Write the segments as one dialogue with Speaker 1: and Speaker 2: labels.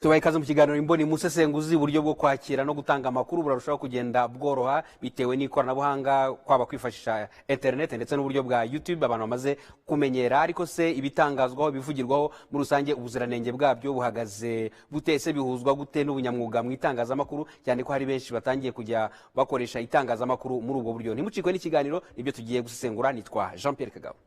Speaker 1: Tubaye ikaze mu kiganiro Imboni Musesenguzi. Uburyo bwo kwakira no gutanga amakuru burarushaho kugenda bworoha bitewe n'ikoranabuhanga, kwaba kwifashisha internet ndetse n'uburyo bwa YouTube abantu bamaze kumenyera. Ariko se ibitangazwaho, bivugirwaho muri rusange, ubuziranenge bwabyo buhagaze bute? Se bihuzwa gute n'ubunyamwuga mu itangazamakuru, cyane ko hari benshi batangiye kujya bakoresha itangazamakuru muri ubwo buryo? Ntimucikwe n'ikiganiro, nibyo tugiye gusesengura. Nitwa Jean Pierre Kagabo.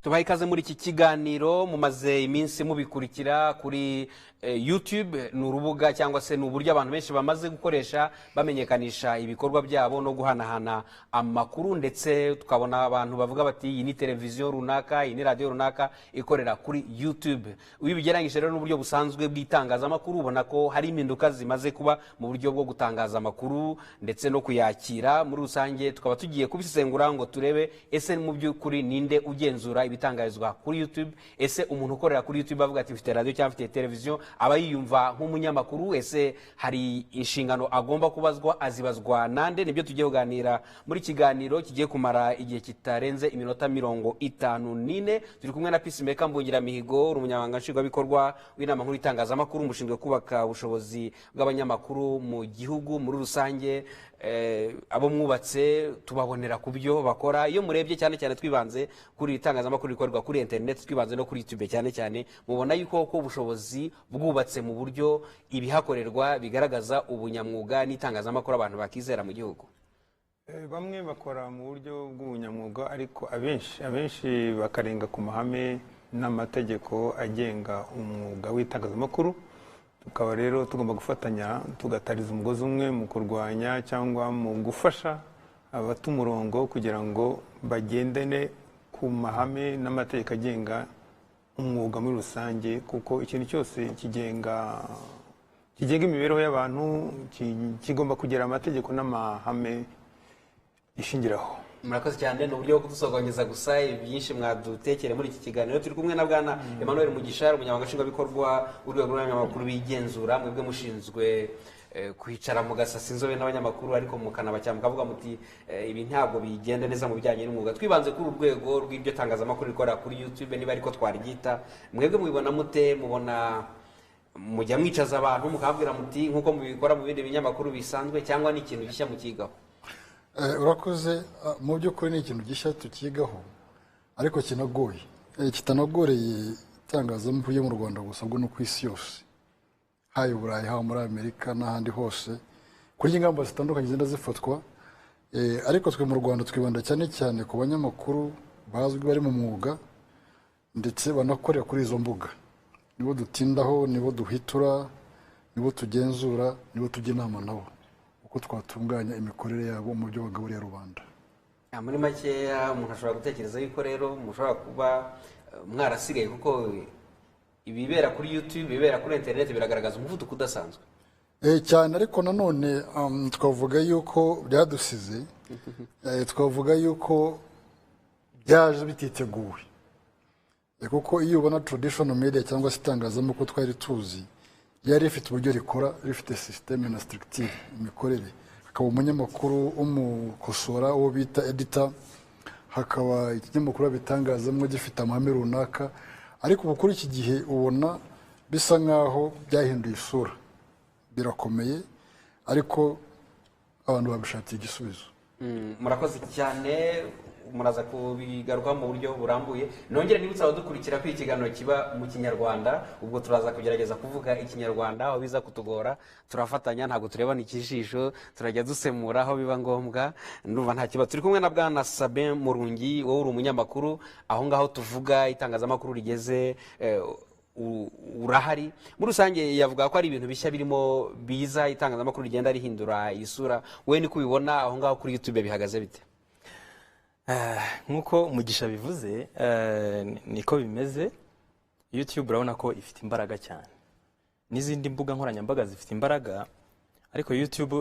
Speaker 1: Tubaha ikaze muri iki kiganiro. Mumaze iminsi mubikurikira kuri YouTube. Ni urubuga cyangwa se ni uburyo abantu benshi bamaze gukoresha bamenyekanisha ibikorwa byabo no guhanahana amakuru, ndetse tukabona abantu bavuga bati: "Iyi ni televiziyo runaka, iyi ni radiyo runaka ikorera kuri YouTube." Iyo ubigereranyije rero n'uburyo busanzwe bw'itangazamakuru, ubona ko hari impinduka zimaze kuba mu buryo bwo gutangaza amakuru ndetse no kuyakira muri rusange. Tukaba tugiye kubisesengura ngo turebe: ese mu by'ukuri ninde ugenzura ibitangarizwa kuri YouTube? Ese umuntu ukorera kuri YouTube avuga ati: "Mfite radiyo cyangwa mfite televiziyo," aba yiyumva nk'umunyamakuru? Ese hari inshingano agomba kubazwa? Azibazwa nande? Nibyo tugiye kuganira muri kiganiro kigiye kumara igihe kitarenze iminota 54. Turi kumwe na Peacemaker Mbungira Mihigo, uri umunyamabanga nshingwabikorwa w'Inama Nkuru y'Itangazamakuru, umushinzwe kubaka ubushobozi bw'abanyamakuru mu gihugu muri rusange. Abo mwubatse tubabonera ku byo bakora. Iyo murebye cyane cyane twibanze kuri itangazamakuru rikorerwa kuri internet, twibanze no kuri YouTube cyane cyane, mubona yuko ko ubushobozi bwubatse mu buryo ibihakorerwa bigaragaza ubunyamwuga n'itangazamakuru abantu bakizera mu gihugu?
Speaker 2: Bamwe bakora mu buryo bw'ubunyamwuga, ariko abenshi bakarenga ku mahame n'amategeko agenga umwuga w'itangazamakuru. Tukaba rero tugomba gufatanya, tugatariza umugozi umwe mu kurwanya cyangwa mu gufasha abata umurongo kugira ngo bagendane ku mahame n'amategeko agenga umwuga muri rusange, kuko ikintu cyose kigenga imibereho y'abantu kigomba kugira amategeko n'amahame ishingiraho.
Speaker 1: Murakoze cyane. Ni uburyo bwo kudusogongeza gusa, byinshi mwadutekere muri iki kiganiro. Turi kumwe na bwana Emmanuel Mugisha, umunyamabanga nshingwabikorwa w'Urwego rw'Abanyamakuru Bigenzura. Mwebwe mushinzwe kwicara mugasasa inzobe n'abanyamakuru, ariko mukanabacyaha, mukavuga muti: "Ibi ntabwo bigenda neza mu bijyanye n'umwuga." Twibanze kuri uru rwego rw'ibyo tangazamakuru rikorera kuri YouTube, niba ariko twaryita, mwebwe mubibona mute? Mubona mujya mwicaza abantu mukababwira muti, nk'uko mubikora mu bindi binyamakuru bisanzwe, cyangwa ni ikintu gishya mukigaho?
Speaker 3: Urakoze. Mu by'ukuri ni ikintu gishya tukigaho, ariko kinagoye. Kitanagoreye itangazamakuru ryo mu Rwanda gusa, ahubwo no ku isi yose, haba i Burayi, haba muri Amerika n'ahandi hose, kuri ingamba zitandukanye zigenda zifatwa. Ariko twe mu Rwanda twibanda cyane cyane ku banyamakuru bazwi, bari mu mwuga ndetse banakorera kuri izo mbuga. Nibo dutindaho, nibo duhitura, nibo tugenzura, nibo tujya inama nabo uko twatunganya imikorere yabo mu byo bagaburira rubanda.
Speaker 1: Muri makeya, umuntu ashobora gutekereza yuko rero mushobora kuba mwarasigaye, kuko ibibera kuri YouTube, ibibera kuri internet biragaragaza umuvuduko udasanzwe.
Speaker 3: Cyane, ariko nanone twavuga yuko byadusize, twavuga yuko byaje bititeguwe. Kuko iyo ubona traditional media cyangwa se itangazamakuru twari tuzi, ryari rifite uburyo rikora, rifite système na structure, imikorere, hakaba umunyamakuru umukosora, uwo bita editor, hakaba ikinyamakuru babitangazamo gifite amahame runaka. Ariko ubu kuri iki gihe ubona bisa nk'aho byahinduye isura. Birakomeye, ariko abantu babishakiye igisubizo.
Speaker 1: Murakoze cyane, muraza kubigarukaho mu buryo burambuye. Nongere nibutsa abadukurikira ko ikiganiro kiba mu Kinyarwanda, ubwo turaza kugerageza kuvuga Ikinyarwanda. Aho biza kutugora turafatanya, ntabwo turebana ikijisho, turajya dusemura aho biba ngombwa. Ndumva nta kibazo. Turi kumwe na bwana Sabin Murungi, wowe uri umunyamakuru. Aho ngaho tuvuga itangazamakuru rigeze, urahari. Muri rusange yavuga ko ari ibintu bishya birimo biza, itangazamakuru rigenda rihindura isura. Wowe niko ubibona? Aho ngaho kuri YouTube bihagaze bite?
Speaker 4: Nk'uko Mugisha bivuze, niko bimeze. YouTube urabona ko ifite imbaraga cyane, n'izindi mbuga nkoranyambaga zifite imbaraga, ariko YouTube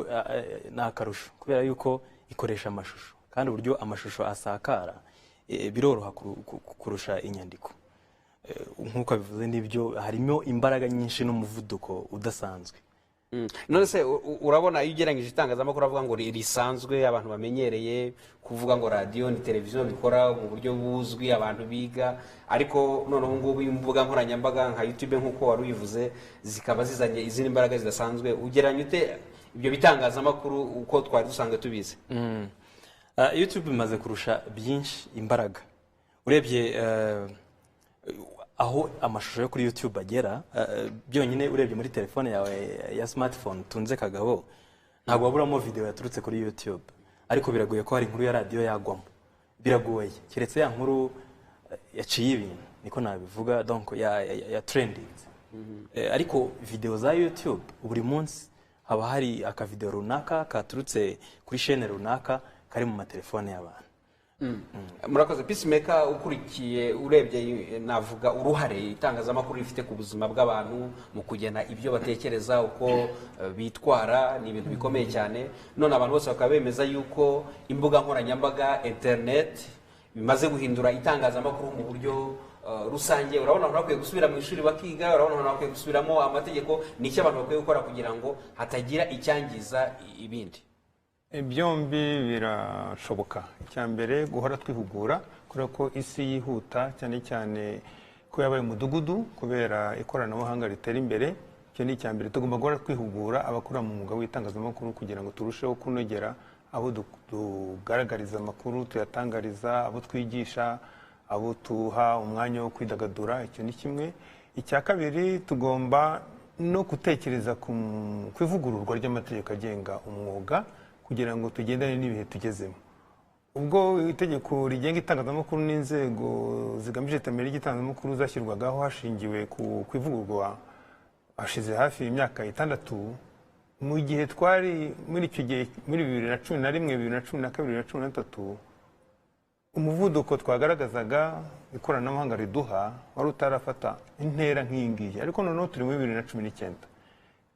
Speaker 4: ni akarusho kubera yuko ikoresha amashusho, kandi uburyo amashusho asakara. Biroroha kurusha inyandiko. Nk'uko abivuze nibyo, harimo imbaraga nyinshi n'umuvuduko udasanzwe.
Speaker 1: None se urabona iyo ugereranyije itangazamakuru avuga ngo risanzwe abantu bamenyereye kuvuga ngo radiyo ni televiziyo bikora mu buryo buzwi abantu biga, ariko noneho ngubu imbuga nkoranyambaga nka YouTube nk'uko wari ubivuze zikaba zizanye izindi mbaraga zidasanzwe, ugereranya ute ibyo bitangazamakuru uko twari dusanzwe tubizi?
Speaker 4: YouTube imaze kurusha byinshi imbaraga. Urebye aho amashusho yo kuri YouTube agera, byonyine urebye muri telefone yawe ya smartphone tunze Kagabo, ntabwo waburamo video yaturutse kuri YouTube, ariko biragoye ko hari inkuru ya radiyo yagwamo, biragoye keretse ya nkuru yaciye ibintu, niko nabivuga, donc ya trending. Ariko video za YouTube buri munsi haba hari akavideo runaka katurutse kuri chaîne runaka kari mu matelefone y'abantu.
Speaker 1: Murakoze. Peacemaker, ukurikiye urebye navuga uruhare itangazamakuru rifite ku buzima bw'abantu mu kugena ibyo batekereza, uko bitwara, ni ibintu bikomeye cyane. None abantu bose bakaba bemeza yuko imbuga nkoranyambaga, internet, bimaze guhindura itangazamakuru mu buryo rusange. Urabona abantu bakwiye gusubira mu ishuri bakiga, urabona abantu bakwiye gusubiramo amategeko. Ni icyo abantu bakwiye gukora kugira ngo hatagira icyangiza ibindi?
Speaker 2: Byombi birashoboka. Icya mbere, guhora twihugura, kubera ko isi yihuta, cyane cyane ko yabaye umudugudu kubera ikoranabuhanga ritera imbere. Icyo ni icya mbere, tugomba guhora twihugura abakora mu mwuga w'itangazamakuru kugira ngo turusheho kunogera abo tugaragariza amakuru, tuyatangariza, abo twigisha, abo tuha umwanya wo kwidagadura. Icyo ni kimwe. Icya kabiri, tugomba no gutekereza ku ivugururwa ry'amategeko agenga umwuga kugira ngo tugendane n'ibihe tugezemo. Ubwo itegeko rigenga itangazamakuru n'inzego zigamije iterambere ry'itangazamakuru zashyirwagaho hashingiwe ku ivugururwa hashize hafi imyaka 6, mu gihe twari muri icyo gihe muri 2011, 2012, 2013, umuvuduko twagaragazaga ikoranabuhanga riduha wari utarafata intera nk'iyi ngiyi, ariko noneho turi muri 2019.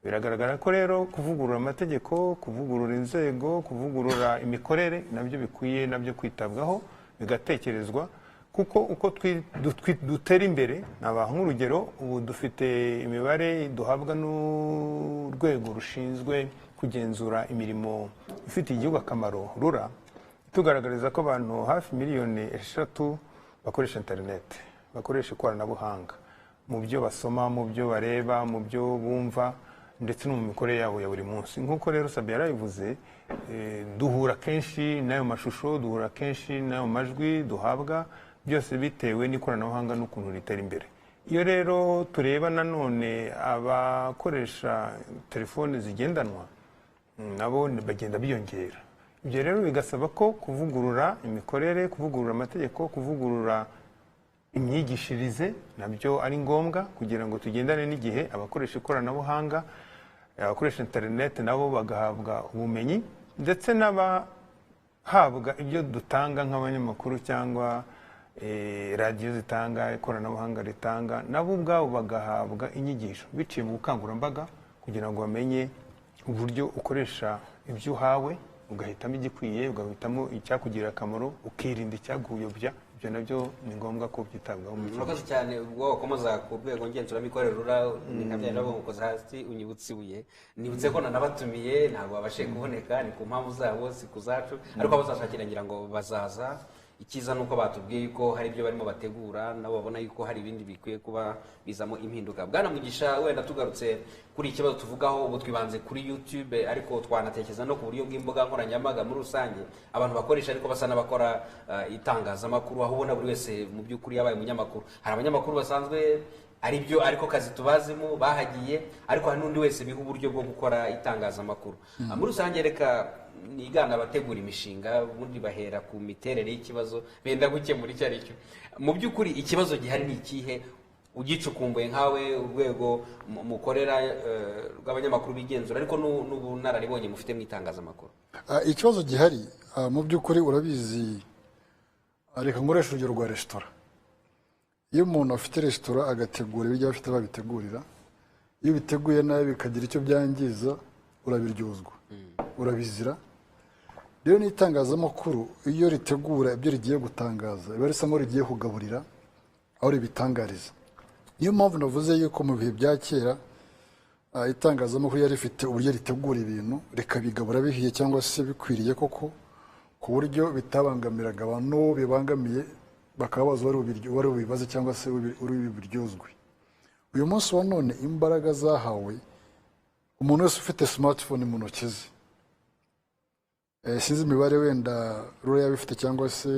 Speaker 2: Biragaragara ko rero kuvugurura amategeko, kuvugurura inzego, kuvugurura imikorere nabyo bikwiye nabyo kwitabwaho bigatekerezwa, kuko uko dutera imbere. Nabaha nk'urugero, ubu dufite imibare duhabwa n'urwego rushinzwe kugenzura imirimo ifitiye igihugu akamaro, RURA, tugaragariza ko abantu hafi miliyoni 3 bakoresha interineti, bakoresha ikoranabuhanga mu byo basoma, mu byo bareba, mu byo bumva, ndetse no mu mikorere yabo ya buri munsi. Nk'uko rero Sabien yarabivuze, duhura kenshi n'ayo mashusho, duhura kenshi n'ayo majwi duhabwa, byose bitewe n'ikoranabuhanga n'ukuntu ritera imbere. Iyo rero tureba nanone abakoresha telefone zigendanwa nabo bagenda biyongera. Ibyo rero bigasaba ko kuvugurura imikorere, kuvugurura amategeko, kuvugurura imyigishirize nabyo ari ngombwa kugira ngo tugendane n'igihe. Abakoresha ikoranabuhanga, abakoresha interineti nabo bagahabwa ubumenyi, ndetse n'abahabwa ibyo dutanga nk'abanyamakuru cyangwa radiyo zitanga, ikoranabuhanga ritanga, nabo ubwabo bagahabwa inyigisho biciye mu bukangurambaga kugira ngo bamenye uburyo ukoresha ibyo uhawe, ugahitamo igikwiye, ugahitamo icyakugirira akamaro, ukirinda icyaguyobya. Ibyo nabyo ni ngombwa ko byitabwaho.
Speaker 1: Murakoze cyane. Ubwo wakomoza ku rwego ngenzuramikorere RURA, ni nka bya nabo ngukoza hasi unyibutse ibuye, nibutse ko nanabatumiye ntabwo babashije kuboneka, ni ku mpamvu zabo si ku zacu, ariko abazashakira ngira ngo bazaza. Icyiza nuko batubwiye yuko hari ibyo barimo bategura, nabo babona yuko hari ibindi bikwiye kuba bizamo impinduka. Bwana Mugisha, wenda tugarutse kuri ikibazo tuvugaho ubu, twibanze kuri YouTube, ariko twanatekereza no ku buryo bw'imbuga nkoranyambaga muri rusange abantu bakoresha ariko basa n'abakora itangazamakuru, aho ubona buri wese mu by'ukuri yabaye umunyamakuru. Hari abanyamakuru basanzwe ari byo ariko kazi tubazimo bahagiye, ariko hari n'undi wese biha uburyo bwo gukora itangazamakuru muri rusange. Reka nigana abategura imishinga, ubundi bahera ku miterere y'ikibazo benda gukemura icyo ari cyo. Mu by'ukuri ikibazo gihari ni ikihe? Ugicukumbuye nkawe urwego mukorera rw'abanyamakuru bigenzura, ariko n'ubunararibonye mufite mu itangazamakuru.
Speaker 3: Ikibazo gihari mu by'ukuri urabizi, reka nkoreshe urugero rwa resitora. Iyo umuntu afite resitora agategura ibiryo afite babitegurira, iyo biteguye nabi bikagira icyo byangiza, urabiryozwa, urabizira. Rero n'itangazamakuru iyo ritegura ibyo rigiye gutangaza, riba risa nkaho rigiye kugaburira aho ribitangariza. Niyo mpamvu navuze yuko mu bihe bya kera itangazamakuru yari rifite uburyo ritegura ibintu, rikabigabura bihiye cyangwa se bikwiriye koko, ku buryo bitabangamiraga abantu, n'uwo bibangamiye bakaba bazi uwari bubibaze cyangwa se uri bubiryozwe. Uyu munsi wa none imbaraga zahawe umuntu wese ufite smartphone mu ntoki ze. Sinzi imibare wenda RURA yaba ifite cyangwa se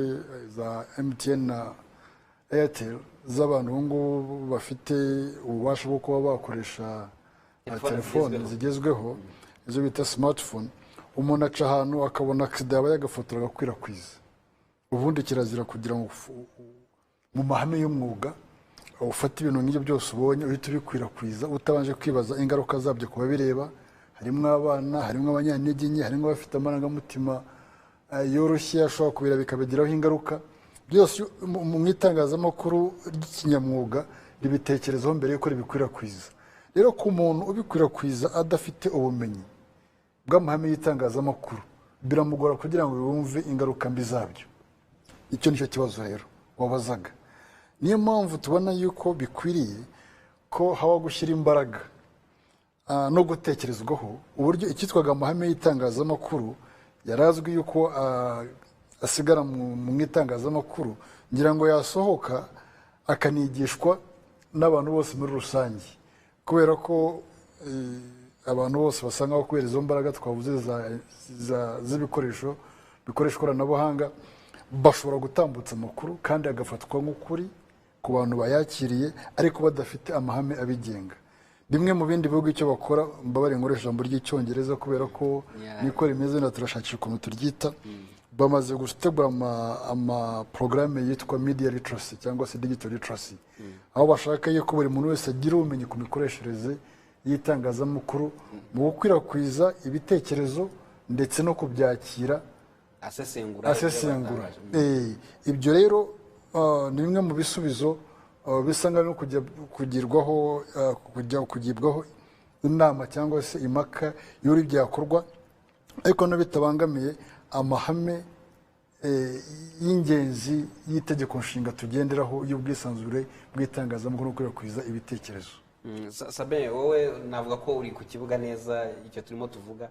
Speaker 3: za MTN na Airtel z'abantu ubu ngubu bafite ububasha bwo kuba bakoresha
Speaker 1: Telefone
Speaker 3: telefone
Speaker 1: zigezweho.
Speaker 3: zigezweho, izo bita smartphone. Umuntu aca ahantu akabona accident yabaye, agafotora, agakwirakwiza. Ubundi kirazira kugira ngo mu mahame y'umwuga ufate ibintu nk'ibyo byose ubonye uhita ubikwirakwiza utabanje kwibaza ingaruka zabyo ku babireba. Harimo abana, harimo abanyantege nke, harimo abafite amarangamutima yoroshye ashobora kubira bikabagiraho ingaruka. Byose mu itangazamakuru ry'ikinyamwuga ribitekerezaho mbere y'uko ribikwirakwiza. Rero ku muntu ubikwirakwiza adafite ubumenyi bw'amahame y'itangazamakuru, biramugora kugira ngo yumve ingaruka mbi zabyo. Icyo nicyo kibazo rero wabazaga. Niyo mpamvu tubona yuko bikwiriye ko haba gushyira imbaraga no gutekerezwaho uburyo icyitwaga amahame y'itangazamakuru yari azwi yuko asigara mu itangazamakuru, ngira ngo yasohoka akanigishwa n'abantu bose muri rusange, kubera ko abantu bose basa nkaho kubera izo mbaraga twavuze z'ibikoresho bikoresha ikoranabuhanga bashobora gutambutsa amakuru kandi agafatwa nk'ukuri ku bantu bayakiriye, ariko badafite amahame abigenga. Bimwe mu bindi bihugu icyo bakora, mbabare nkoresha ijambo ry'Icyongereza kubera ko niko rimeze na turashakisha ukuntu turyita, bamaze gutegura ama porogaramu yitwa media literacy cyangwa se digital literacy, aho bashaka yuko buri muntu wese agira ubumenyi ku mikoreshereze y'itangazamakuru mu gukwirakwiza ibitekerezo ndetse no kubyakira,
Speaker 1: asesengura.
Speaker 3: Asesengura. Ibyo rero ni bimwe mu bisubizo bisa nkaho kujya kugirwaho kujya kugibwaho inama cyangwa se impaka y'uri byakorwa, ariko no bitabangamiye amahame y'ingenzi y'Itegeko Nshinga tugenderaho y'ubwisanzure bw'itangazamakuru no gukwirakwiza ibitekerezo.
Speaker 1: Sabin, wowe navuga ko uri ku kibuga neza icyo turimo tuvuga.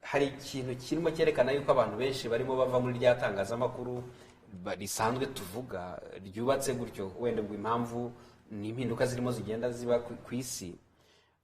Speaker 1: Hari ikintu kirimo cyerekana yuko abantu benshi barimo bava muri rya tangazamakuru risanzwe tuvuga ryubatse gutyo, wenda ngo impamvu ni impinduka zirimo zigenda ziba ku isi,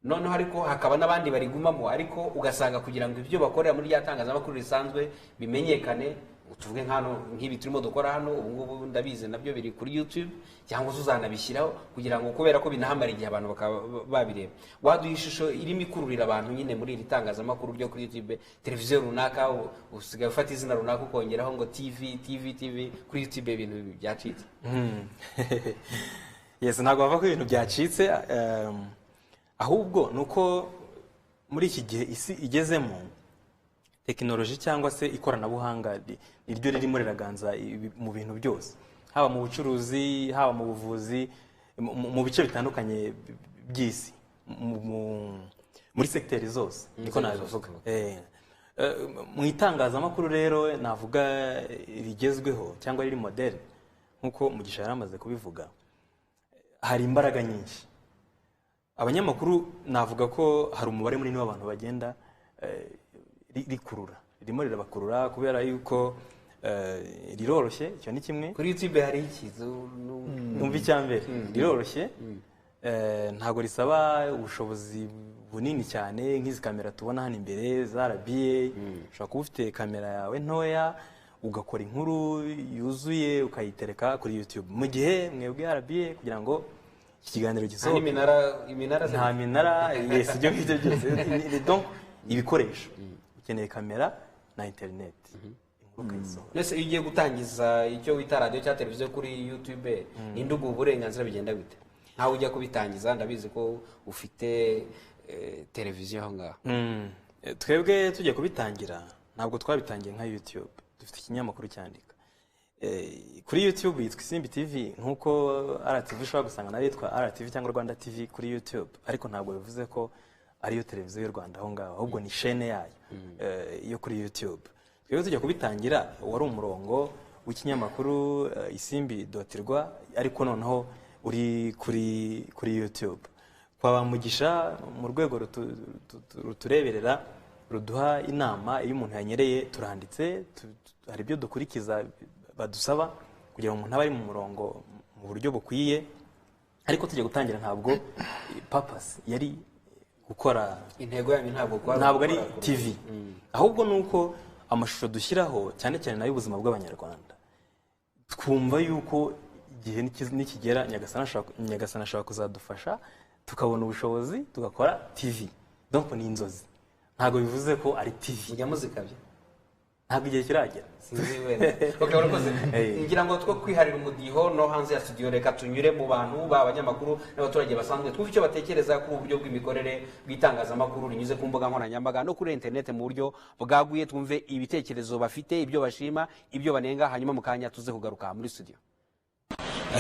Speaker 1: noneho ariko hakaba n'abandi barigumamo, ariko ugasanga kugira ngo ibyo bakorera muri rya tangazamakuru risanzwe bimenyekane, tuvuge nk'hano nk'ibi turimo dukora hano ubu ngubu, ndabizi nabyo biri kuri YouTube cyangwa se uzanabishyiraho kugira ngo, kubera ko binahamara igihe, abantu bakaba babireba. Waduha ishusho irimo ikururira abantu nyine muri iri tangazamakuru ryo kuri YouTube, televiziyo runaka, usigaye ufata izina runaka ukongeraho ngo TV, TV, TV kuri YouTube, ibintu byacitse?
Speaker 4: Yes, ntabwo bava ko ibintu byacitse, ahubwo ni uko muri iki gihe isi igezemo, tekinoloji cyangwa se ikoranabuhanga niryo ririmo riraganza mu bintu byose, haba mu bucuruzi, haba mu buvuzi, mu bice bitandukanye by'isi, muri segiteri zose, niko
Speaker 1: Nzego
Speaker 4: nabivuga.
Speaker 1: zose.
Speaker 4: Mu itangazamakuru rero navuga rigezweho cyangwa riri moderne, nk'uko Mugisha yari amaze kubivuga, hari imbaraga nyinshi. Abanyamakuru navuga ko hari umubare munini w'abantu bagenda rikurura, ririmo rirabakurura kubera yuko riroroshye. Icyo ni kimwe.
Speaker 1: Kuri YouTube hari iki?
Speaker 4: Umva, icya mbere riroroshye. Ntabwo risaba ubushobozi bunini cyane nk'izi kamera tubona hano imbere za RBA. Ushobora kuba ufite kamera yawe ntoya, ugakora inkuru yuzuye, ukayitereka kuri YouTube, mu gihe mwebwe RBA kugira ngo iki kiganiro
Speaker 1: Nta
Speaker 4: gisohoke
Speaker 1: n'iminara, iminara
Speaker 4: nta minara. Yes, ibyo ngibyo byose. Donc ibikoresho ukeneye kamera na internet, inkuru ukayisohora.
Speaker 1: Mbese iyo ugiye gutangiza icyo wita radiyo cyangwa televiziyo kuri YouTube, ninde uguha uburenganzira? Bigenda bite nkawe ujya kubitangiza? Ndabizi ko ufite televiziyo aho ngaho.
Speaker 4: Twebwe tujya kubitangira ntabwo twabitangiye nka YouTube. Dufite ikinyamakuru cyandika. Kuri YouTube yitwa Isimbi TV, nk'uko RTV ushobora gusanga nayo yitwa RTV cyangwa Rwanda TV kuri YouTube, ariko ntabwo bivuze ko ariyo televiziyo y'u Rwanda aho ngaho, ahubwo ni shene yayo yo kuri YouTube. Twebwe tujya kubitangira wari umurongo w'ikinyamakuru isimbi.rw, ariko noneho uri kuri YouTube. Kwa Bamugisha, mu rwego rutureberera, ruduha inama, iyo umuntu yanyereye turanditse, hari ibyo dukurikiza badusaba kugira ngo umuntu abe ari mu murongo mu buryo bukwiye. Ariko tujya gutangira ntabwo purpose yari gukora
Speaker 1: Intego yanyu ntabwo kwari
Speaker 4: ntabwo ari
Speaker 1: ugukora
Speaker 4: TV, ahubwo ni uko amashusho dushyiraho cyane cyane n'ay'ubuzima bw'Abanyarwanda, twumva yuko igihe nikigera Nyagasani ashobora kuzadufasha tukabona ubushobozi tugakora TV. Donc ni inzozi, ntabwo bivuze ko ari TV.
Speaker 1: Mujya muzikabya?
Speaker 4: Ntabwo igihe kiragera.
Speaker 1: Sinzi wenda. Okay, urakoze. Ngira ngo two kwiharira umudiho no hanze ya studio, reka tunyure mu bantu, ba abanyamakuru n'abaturage basanzwe, twumve icyo batekereza kuri ubu buryo bw'imikorere bw'itangazamakuru rinyuze ku mbuga nkoranyambaga no kuri internet mu buryo bwaguye. Twumve ibitekerezo bafite, ibyo bashima, ibyo banenga, hanyuma mu kanya tuze kugaruka muri studio.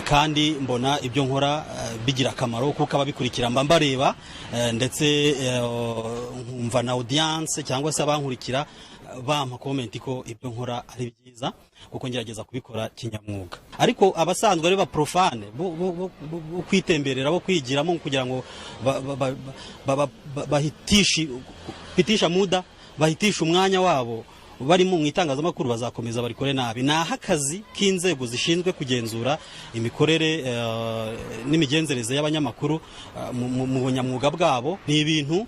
Speaker 5: Kandi mbona ibyo nkora bigira akamaro, kuko ababikurikira mba mbareba, ndetse nkumva na audience cyangwa se abankurikira bampa comment ko ibyo nkora ari byiza, kuko ngerageza kubikora kinyamwuga. Ariko abasanzwe ari ba profane bo kwitemberera, bo kwigiramo kugira ngo bahitishe muda, bahitishe umwanya wabo bari mu itangazamakuru, bazakomeza barikore nabi. Ni akazi k'inzego zishinzwe kugenzura imikorere n'imigenzereze y'abanyamakuru mu bunyamwuga bwabo. Ni ibintu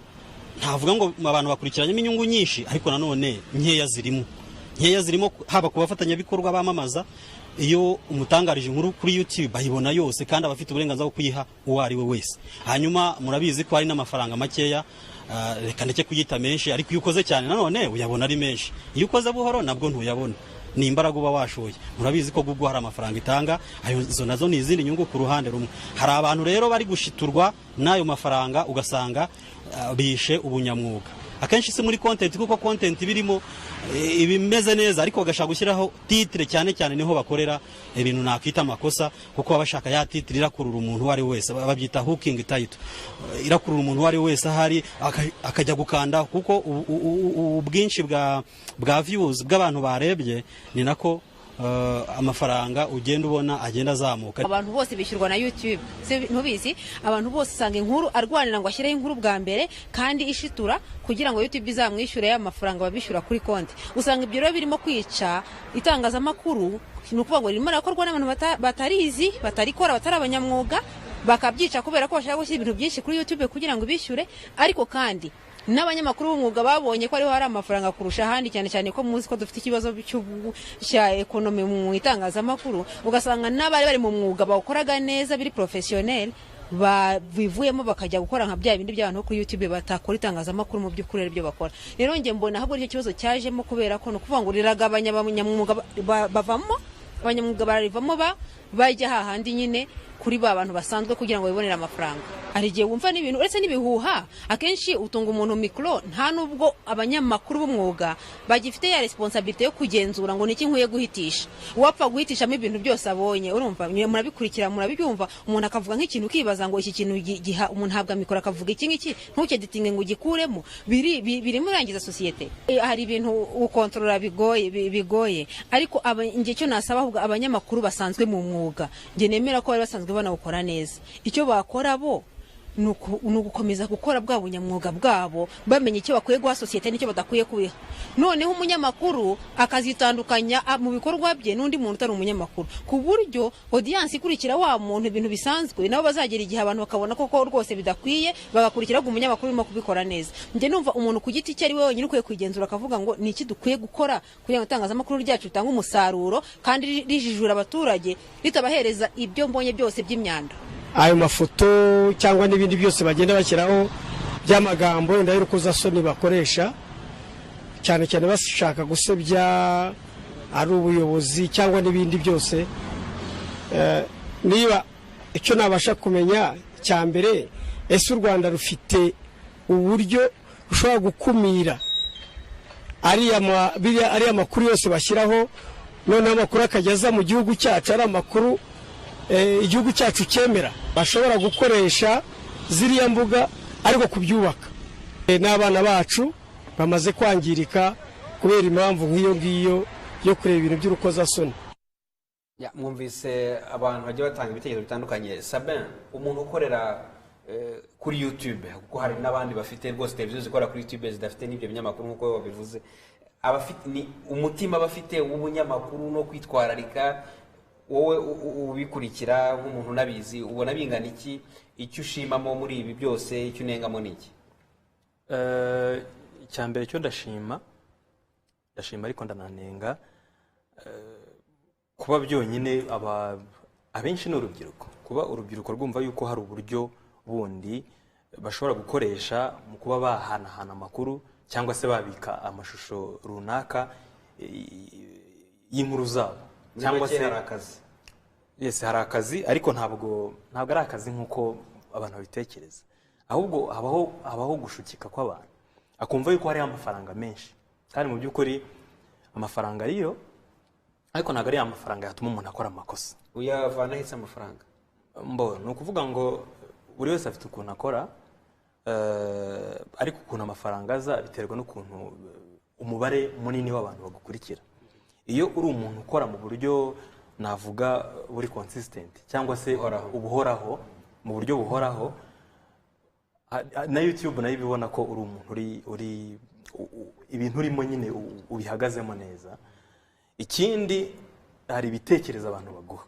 Speaker 5: ntavuga ngo abantu bakurikiranyemo inyungu nyinshi, ariko nanone nkeya zirimo, haba ku bafatanyabikorwa bamamaza. Iyo umutangarije inkuru kuri YouTube ayibona yose, kandi aba afite uburenganzira bwo kuyiha uwo ari we wese. Hanyuma murabizi ko hari n'amafaranga makeya, reka ndeke kuyita menshi, ariko iyo ukoze cyane nanone uyabona ari menshi, iyo ukoze buhoro nabwo ntuyabona. Ni imbaraga uba washoye. Murabizi ko Google hari amafaranga itanga, ayo izo nazo ni izindi nyungu ku ruhande rumwe. Hari abantu rero bari gushiturwa n'ayo mafaranga, ugasanga bishe ubunyamwuga. Akenshi si muri content, kuko content birimo ibimeze neza, ariko bagashaka gushyiraho titre. Cyane cyane niho bakorera ibintu nakwita amakosa, kuko baba bashaka ya titre irakurura umuntu uwo ari we wese, babyita hooking title. Irakurura umuntu uwo ari we wese ahari akajya gukanda, kuko ubwinshi bwa views bw'abantu barebye ni nako amafaranga ugenda ubona agenda azamuka.
Speaker 6: Abantu bose bishyurwa na YouTube, ntubizi? Abantu bose usanga inkuru arwanira ngo ashyireho inkuru bwa mbere kandi ishitura, kugira ngo YouTube izamwishyure ya mafaranga babishyura kuri konti. Usanga ibyo rero birimo kwica itangazamakuru. Ni ukuvuga ngo ririmo rirakorwa n'abantu batarizi, batarikora, batari abanyamwuga, bakabyica kubera ko bashaka gushyira ibintu byinshi kuri YouTube kugira ngo bishyure. Ariko kandi n'abanyamakuru b'umwuga babonye ko ariho hari amafaranga kurusha ahandi, cyane cyane ko muzi ko dufite ikibazo cya economy mu itangazamakuru. Ugasanga n'abari bari mu mwuga bawukoraga neza biri professionnel babivuyemo, bakajya gukora nka bya bindi by'abantu bo kuri YouTube batakora itangazamakuru mu by'ukuri ari byo bakora. Rero njye mbona ahubwo nicyo kibazo cyajemo, kubera ko ni ukuvuga ngo riragabanya abanyamwuga, bavamo, abanyamwuga bararivamo, bajya hahandi nyine kuri ba bantu basanzwe kugira ngo bibonere amafaranga. Hari igihe wumva n'ibintu, uretse n'ibihuha, akenshi utunga umuntu mikoro. Nta nubwo abanyamakuru b'umwuga bagifite ya responsabilité yo kugenzura ngo niki nkwiye guhitisha. Uwapfa guhitishamo ibintu byose abonye, urumva murabikurikira, murabibyumva, umuntu akavuga nk'ikintu ukibaza ngo iki kintu giha umuntu ahabwa mikoro akavuga iki ngiki, ntucyeditinge ngo ugikuremo, birimo urangiza sosiyete. Hari ibintu ukontorora bigoye, bigoye. Ariko njye icyo nasaba ahubwo abanyamakuru basanzwe mu mwuga, njye nemera ko bari basanzwe banawukora neza, icyo bakora bo ni ugukomeza gukora bwa bunyamwuga bwabo, bamenya icyo bakwiye guha sosiyete n'icyo badakwiye kubiha. Noneho umunyamakuru akazitandukanya mu bikorwa bye n'undi muntu utari umunyamakuru, ku buryo audience ikurikira wa muntu ibintu bisanzwe, nabo bazagera igihe abantu bakabona koko rwose bidakwiye, bagakurikira ahubwo umunyamakuru urimo kubikora neza. Njye numva umuntu ku giti cye ari we wenyine ukwiye kwigenzura, akavuga ngo ni iki dukwiye gukora kugira ngo itangazamakuru ryacu ritange umusaruro kandi rijijura abaturage, ritabahereza ibyo mbonye byose by'imyanda.
Speaker 7: Ayo mafoto cyangwa n'ibindi byose bagenda bashyiraho by'amagambo wenda y'urukozasoni bakoresha, cyane cyane bashaka gusebya ari ubuyobozi cyangwa n'ibindi byose. Niba icyo nabasha kumenya cya mbere, ese u Rwanda rufite uburyo rushobora gukumira ariya makuru yose bashyiraho, noneho amakuru akajya aza mu gihugu cyacu ari amakuru igihugu cyacu cyemera? Bashobora gukoresha ziriya mbuga ariko kubyubaka. N'abana bacu bamaze kwangirika. Kubera impamvu nk'iyo ngiyo yo kureba ibintu by'urukozasoni.
Speaker 1: Ya, mwumvise abantu bagiye batanga ibitekerezo bitandukanye. Sabin, umuntu ukorera kuri YouTube, kuko hari n'abandi bafite rwose televiziyo zikora kuri YouTube zidafite n'ibyo binyamakuru nk'uko babivuze, abafite ni umutima bafite w'ubunyamakuru no kwitwararika. Wowe ubikurikira nk'umuntu unabizi, ubona bingana iki? Icyo ushimamo muri ibi byose, icyo unengamo ni iki?
Speaker 4: Icya mbere cyo ndashima, ndashima ariko ndananenga. Kuba byonyine abenshi ni urubyiruko, kuba urubyiruko rwumva yuko hari uburyo bundi bashobora gukoresha mu kuba bahanahana amakuru cyangwa se babika amashusho runaka y'inkuru zabo.
Speaker 1: Cyangwa se hari akazi?
Speaker 4: Yes, hari akazi, ariko ntabwo ari akazi nk'uko abantu babitekereza. Ahubwo habaho gushukika kw'abantu, akumva yuko hariho amafaranga menshi, kandi mu by'ukuri amafaranga ariyo, ariko ntabwo ari amafaranga yatuma umuntu akora amakosa.
Speaker 1: Uyavana ahetse amafaranga?
Speaker 4: Mbo ni ukuvuga ngo buri wese afite ukuntu akora, ariko ukuntu amafaranga aza biterwa n'ukuntu umubare munini w'abantu bagukurikira. Iyo uri umuntu ukora mu buryo navuga buri consistent cyangwa se ubuhoraho, mu buryo buhoraho, na YouTube nayo ibibona ko uri umuntu uri ibintu urimo nyine ubihagazemo neza. Ikindi, hari ibitekerezo abantu baguha,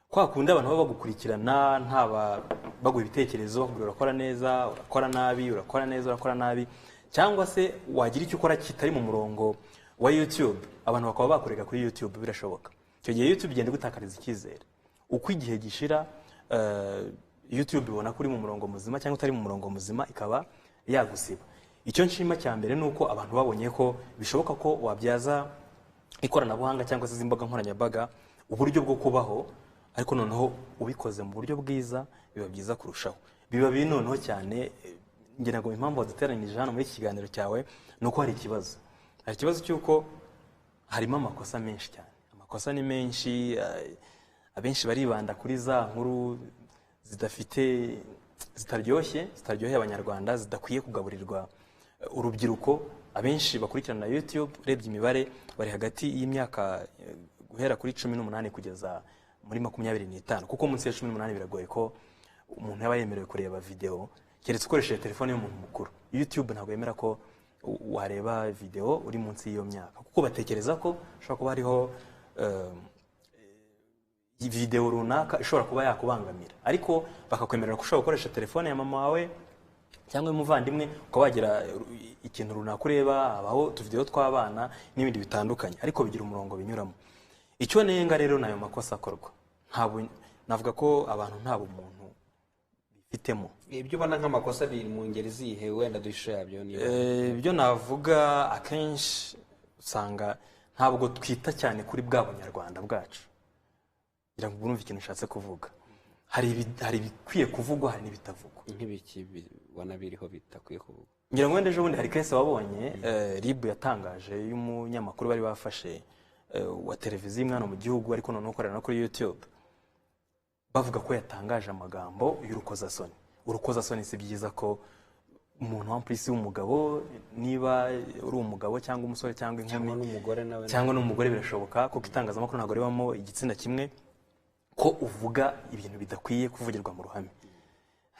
Speaker 4: kwa kundi abantu baba bagukurikirana, ntaba baguha ibitekerezo, bakubwira urakora neza, urakora nabi, urakora neza, urakora nabi, cyangwa se wagira icyo ukora kitari mu murongo wa YouTube, abantu bakaba bakureka kuri YouTube. Birashoboka. Icyo gihe YouTube igenda igutakariza icyizere. Uko igihe gishira, YouTube ibona ko uri mu murongo muzima cyangwa utari mu murongo muzima, ikaba yagusiba. Icyo nshima cya mbere ni uko abantu babonye ko bishoboka ko wabyaza ikoranabuhanga cyangwa se izi mbuga nkoranyambaga uburyo bwo kubaho, ariko noneho ubikoze mu buryo bwiza biba byiza kurushaho. Biba biri noneho cyane, ngira ngo impamvu waduteranyirije hano muri iki kiganiro cyawe ni uko hari ikibazo. Hari ikibazo cy'uko harimo amakosa menshi cyane. Amakosa ni menshi, abenshi baribanda kuri za nkuru zidafite, zitaryoshye, zitaryoheye Abanyarwanda, zidakwiye kugaburirwa urubyiruko. Abenshi bakurikirana YouTube, urebye imibare, bari hagati y'imyaka guhera kuri 18 kugeza muri 25, kuko munsi ya 18 biragoye ko umuntu yaba yemerewe kureba video, keretse ukoresheje telefone y'umuntu mukuru. YouTube ntabwo yemera ko wareba video uri munsi y'iyo myaka, kuko batekereza ko ushobora kuba hariho video runaka ishobora kuba yakubangamira, ariko bakakwemerera ko ushobora gukoresha telefone ya mama wawe cyangwa umuvandimwe ukaba wagira ikintu runaka ureba. Habaho utuvidewo tw'abana n'ibindi bitandukanye, ariko bigira umurongo binyuramo. Icyo nenga rero nayo makosa akorwa, ntabwo navuga ko abantu nta bumuntu bifitemo.
Speaker 1: Ibyo ubona nk'amakosa biri mu ngeri zihe? Wenda duhishe yabyo niba
Speaker 4: Ibyo navuga, akenshi usanga ntabwo twita cyane kuri bwa bunyarwanda bwacu. Ngira ngo urumve ikintu ushatse kuvuga. Hari ibikwiye kuvugwa, hari n'ibitavugwa.
Speaker 1: Nk'ibiki ubona biriho bitakwiye kuvugwa?
Speaker 4: Ngira ngo wenda ejo bundi hari case wabonye, RIB yatangaje, y'umunyamakuru bari bafashe wa televiziyo imwe hano mu gihugu, ariko noneho ukorera no kuri YouTube, bavuga ko yatangaje amagambo y'urukozasoni. Urukozasoni si byiza ko umuntu wa polisi w'umugabo, niba uri umugabo cyangwa umusore cyangwa inkumi,
Speaker 1: cyangwa n'umugore nawe,
Speaker 4: cyangwa n'umugore birashoboka, kuko itangazamakuru ntabwo ribamo igitsina kimwe, ko uvuga ibintu bidakwiye kuvugirwa mu ruhame.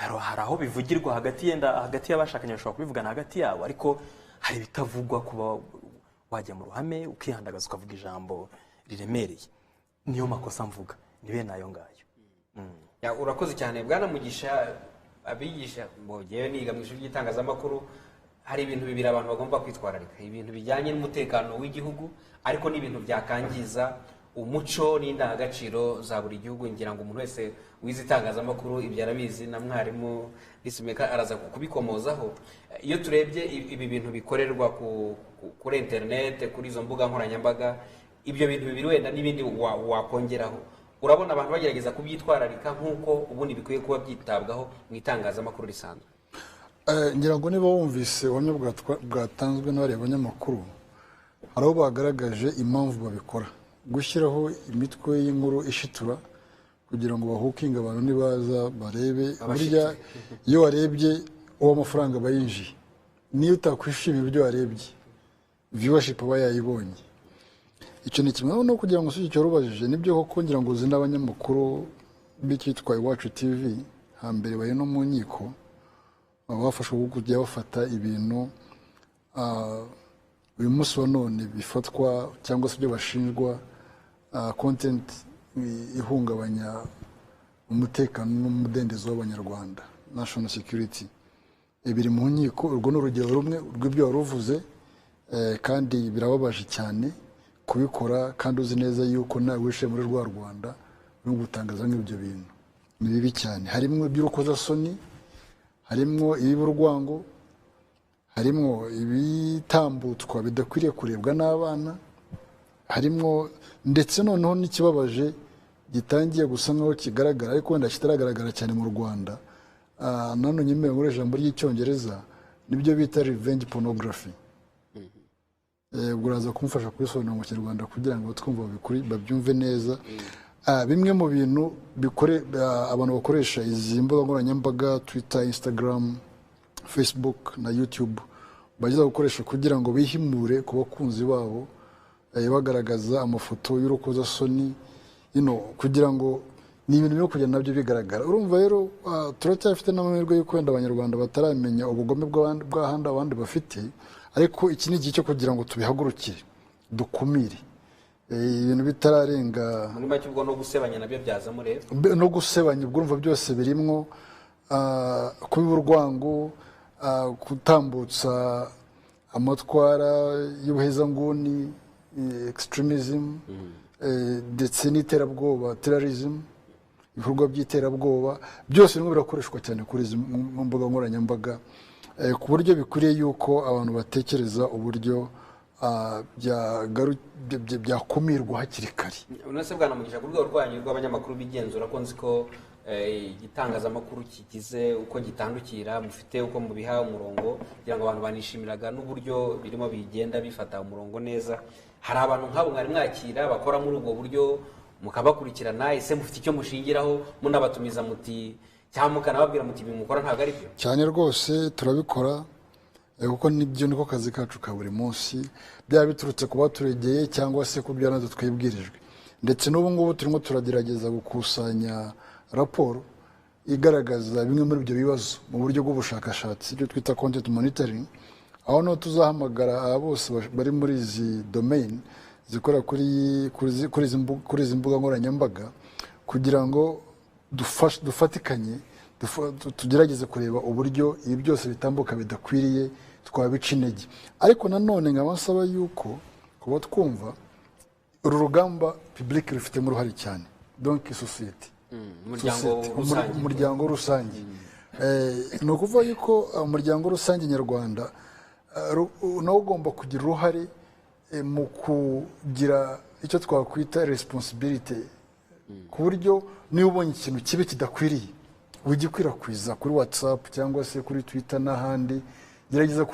Speaker 4: Hari aho bivugirwa hagati, yenda hagati y'abashakanye bashobora kubivugana hagati yabo, ariko hari ibitavugwa kuba wajya mu ruhame ukihandagaza ukavuga ijambo riremereye. Niyo makosa mvuga, ni bene ayo ngayo.
Speaker 1: Ya, urakoze cyane bwana Mugisha. Abigisha ngewe niga mu ishuri ry'itangazamakuru, hari ibintu bibiri abantu bagomba kwitwararika: ibintu bijyanye n'umutekano w'igihugu, ariko n'ibintu byakangiza umuco n'indangagaciro za buri gihugu. Ngira ngo umuntu wese wize itangazamakuru ibyo arabizi, na mwarimu Bisimeka araza kubikomozaho. Iyo turebye ibi bintu bikorerwa kuri interinete, kuri izo mbuga nkoranyambaga, ibyo bintu bibiri wenda n'ibindi wakongeraho, urabona abantu bagerageza kubyitwararika nk'uko ubundi bikwiye kuba byitabwaho mu itangazamakuru risanzwe?
Speaker 3: Ngira ngo niba wumvise ubuhamya bwatanzwe n'abariya banyamakuru, hari aho bagaragaje impamvu babikora: gushyiraho imitwe y'inkuru ishitura kugira ngo bahukinge abantu, nibaza barebe. Burya iyo warebye uwo amafaranga aba yinjiye, niyo utakwishimira ibyo warebye Viewership aba yayibonye. Icyo ni kimwe. No kugira ngo usubize icyo warubajije, nibyo koko, ngira ngo uzi n'abanyamakuru b'icyitwa Iwacu TV hambere bari no mu nkiko, baba bafashwe kuko kujya bafata ibintu uyu munsi wa none bifatwa cyangwa se ibyo bashinjwa, content ihungabanya umutekano n'umudendezo w'Abanyarwanda, national security. Biri mu nkiko. Urwo ni urugero rumwe rw'ibyo wari uvuze, kandi birababaje cyane kubikora kandi uzi neza yuko nawe wishe muri rwa Rwanda urimo gutangaza nk'ibyo bintu. Ni bibi cyane. Harimo iby'urukozasoni, harimo ibiba urwango, harimo ibitambutswa bidakwiriye kurebwa n'abana, harimo ndetse noneho n'ikibabaje gitangiye gusa nkaho kigaragara ariko wenda kitaragaragara cyane mu Rwanda. Nanone nyemewe muri ijambo ry'Icyongereza, nibyo bita revenge pornography. Ubwo uraza kumufasha kubisobanura mu Kinyarwanda kugira ngo twumva babyumve neza. Bimwe mu bintu abantu bakoresha izi mbuga nkoranyambaga, Twitter, Instagram, Facebook na YouTube, bageza gukoresha kugira ngo bihimure ku bakunzi babo, bagaragaza amafoto y'urukozasoni, kugira ngo ni ibintu byo kugenda nabyo bigaragara. Urumva rero, turacyafite n'amahirwe y'uko wenda Abanyarwanda bataramenya ubugome bw'ahandi abandi bafite, ariko iki ni igihe cyo kugira ngo tubihagurukire, dukumire ibintu bitararenga.
Speaker 1: Muri make, ubwo no gusebanya nabyo byazamo rero?
Speaker 3: No gusebanya, ubwo urumva byose birimwo, kubiba urwango, gutambutsa amatwara y'ubuhezanguni, extremism, ndetse n'iterabwoba, terrorism, ibikorwa by'iterabwoba byose birimo birakoreshwa cyane kuri izi mbuga nkoranyambaga, ku buryo bikwiriye yuko abantu batekereza uburyo byakumirwa hakiri kare.
Speaker 1: Unase bwana Mugisha, ku rwego rwanyu rw'abanyamakuru bigenzura, ko nzi ko igitangazamakuru kigize uko gitandukira, mufite uko mubiha umurongo, kugira ngo abantu banishimiraga n'uburyo birimo bigenda bifata umurongo neza, hari abantu nk'abo mwari mwakira bakora muri ubwo buryo mukabakurikirana? Ese mufite icyo mushingiraho munabatumiza muti, cyangwa mukanababwira muti: "Ibi mukora ntabwo ari byo"?
Speaker 3: Cyane rwose, turabikora, kuko nibyo niko kazi kacu ka buri munsi, byaba biturutse ku baturegeye cyangwa se ku byo natwe twibwirijwe. Ndetse n'ubu ngubu turimo turagerageza gukusanya raporo igaragaza bimwe muri ibyo bibazo mu buryo bw'ubushakashatsi, ibyo twita content monitoring, aho niho tuzahamagara aba bose bari muri izi domain zikora kuri izi mbuga nkoranyambaga, kugira ngo dufatikanye, tugerageze kureba uburyo ibi byose bitambuka bidakwiriye twabica intege. Ariko nanone nkaba nsaba yuko kuba twumva uru rugamba, public rufitemo uruhare cyane, donc sosiyete.
Speaker 1: Umuryango
Speaker 3: Sosiyete,
Speaker 1: rusange.
Speaker 3: Umuryango rusange. Ni ukuvuga yuko umuryango rusange nyarwanda nawo ugomba kugira uruhare mu kugira icyo twakwita responsibility, ku buryo niba ubonye ikintu kibi kidakwiriye, ugikwirakwiza kuri WhatsApp cyangwa se kuri Twitter n'ahandi, gerageza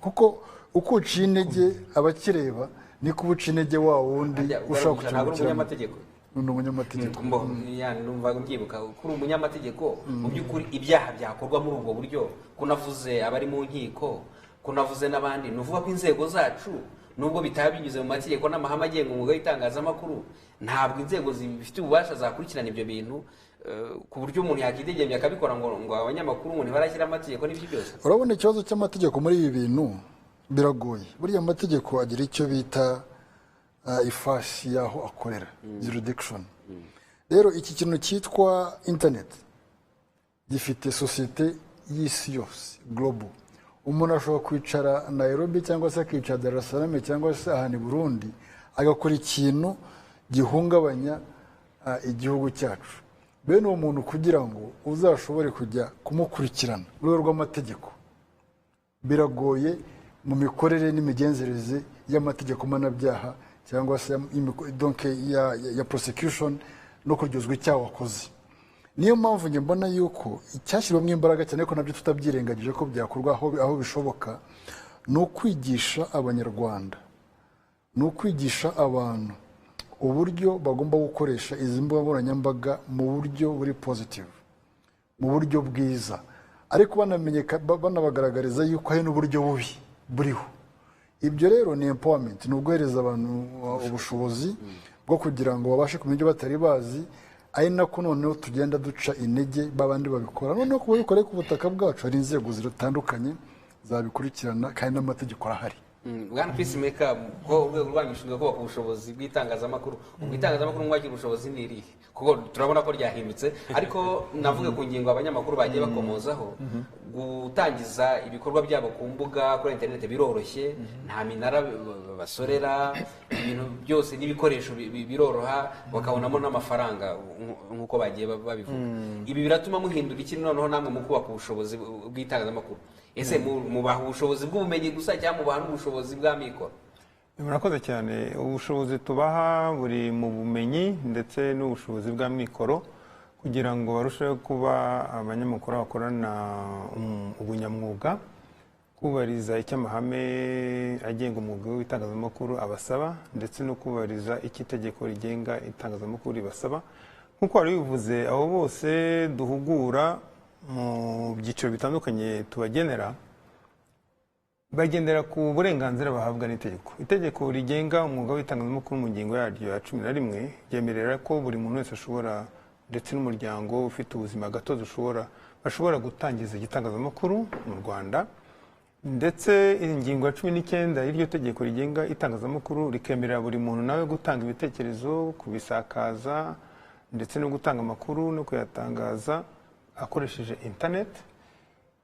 Speaker 3: kuko uko uciye intege abakireba niko uba uca intege wa wundi
Speaker 1: Harya,
Speaker 3: ushaka
Speaker 1: ntabwo uri
Speaker 3: kucyungukiramo.
Speaker 1: umunyamategeko?
Speaker 3: Ni umunyamategeko.
Speaker 1: Mbo, ya, numva mbyibuka kuri umunyamategeko. Mu by'ukuri, ibyaha byakorwa muri ubwo buryo, kunavuze abari mu nkiko, kunavuze n'abandi, ni ukuvuga ko inzego zacu, nubwo bitaba binyuze mu mategeko n'amahame agenga umwuga w'itangazamakuru, ntabwo inzego zibifitiye ububasha zakurikirana ibyo bintu, ku buryo umuntu yakidegembya akabikora ngo abanyamakuru ngo ntibarashyira amategeko n'ibyo byose?
Speaker 3: Urabona, ikibazo cy'amategeko muri ibi bintu biragoye. Buriya amategeko agira icyo bita ifasi y'aho akorera, jurisdiction. Rero iki kintu cyitwa internet gifite sosiyete y'isi yose, global. Umuntu ashobora kwicara Nairobi cyangwa se akicara Dar es Salaam cyangwa se ahantu i Burundi, agakora ikintu gihungabanya igihugu cyacu. Bene uwo muntu, kugira ngo uzashobore kujya kumukurikirana mu rwego rw'amategeko, biragoye mu mikorere n'imigenzereze y'amategeko mpanabyaha cyangwa se donc ya prosecution no kuryozwa icyaha wakoze. Niyo mpamvu njye mbona yuko icyashyirwamo imbaraga cyane, ariko nabyo tutabyirengagije ko byakorwa aho bishoboka, ni ukwigisha Abanyarwanda, ni ukwigisha abantu uburyo bagomba gukoresha izi mbuga nkoranyambaga mu buryo buri positive, mu buryo bwiza, ariko banabagaragariza yuko hari n'uburyo bubi buriho. Ibyo rero ni empowerment, ni uguhereza abantu ubushobozi bwo kugira ngo babashe kumenya ibyo batari bazi, ari nako noneho tugenda duca intege babandi babikora. Noneho kuba bikore ku butaka bwacu, hari inzego zitandukanye zabikurikirana, kandi n'amategeko arahari.
Speaker 1: Bwana Peacemaker, ko urwego rwanyu rushinzwe kubaka ubushobozi bw'itangazamakuru, ubwo itangazamakuru mwagira ubushobozi ni irihe? Kuko turabona ko ryahindutse, ariko navuge ku ngingo abanyamakuru bagiye bakomozaho. Gutangiza ibikorwa byabo ku mbuga, kuri interineti biroroshye, nta minara basorera, ibintu byose n'ibikoresho biroroha, bakabonamo n'amafaranga nk'uko bagiye babivuga. Ibi biratuma muhindura iki noneho namwe mu kubaka ubushobozi bw'itangazamakuru? Ese mubaha ubushobozi bw'ubumenyi gusa, cyangwa mubaha n'ubushobozi bw'amikoro?
Speaker 2: Murakoze cyane. Ubushobozi tubaha buri mu bumenyi ndetse n'ubushobozi bw'amikoro, kugira ngo barusheho kuba abanyamakuru bakorana ubunyamwuga, kubahiriza icyo amahame agenga umwuga w'itangazamakuru abasaba, ndetse no kubahiriza icyo itegeko rigenga itangazamakuru ribasaba. Nk'uko wari bivuze, abo bose duhugura mu byiciro bitandukanye tubagenera, bagendera ku burenganzira bahabwa n'itegeko. Itegeko rigenga umwuga w'itangazamakuru mu ngingo yaryo ya 11 ryemerera ko buri muntu wese ashobora, ndetse n'umuryango ufite ubuzima gatozi bashobora gutangiza igitangazamakuru mu Rwanda. Ndetse ingingo ya 19 y'iryo tegeko rigenga itangazamakuru rikemerera buri muntu nawe gutanga ibitekerezo, kubisakaza, ndetse no gutanga amakuru no kuyatangaza akoresheje internet.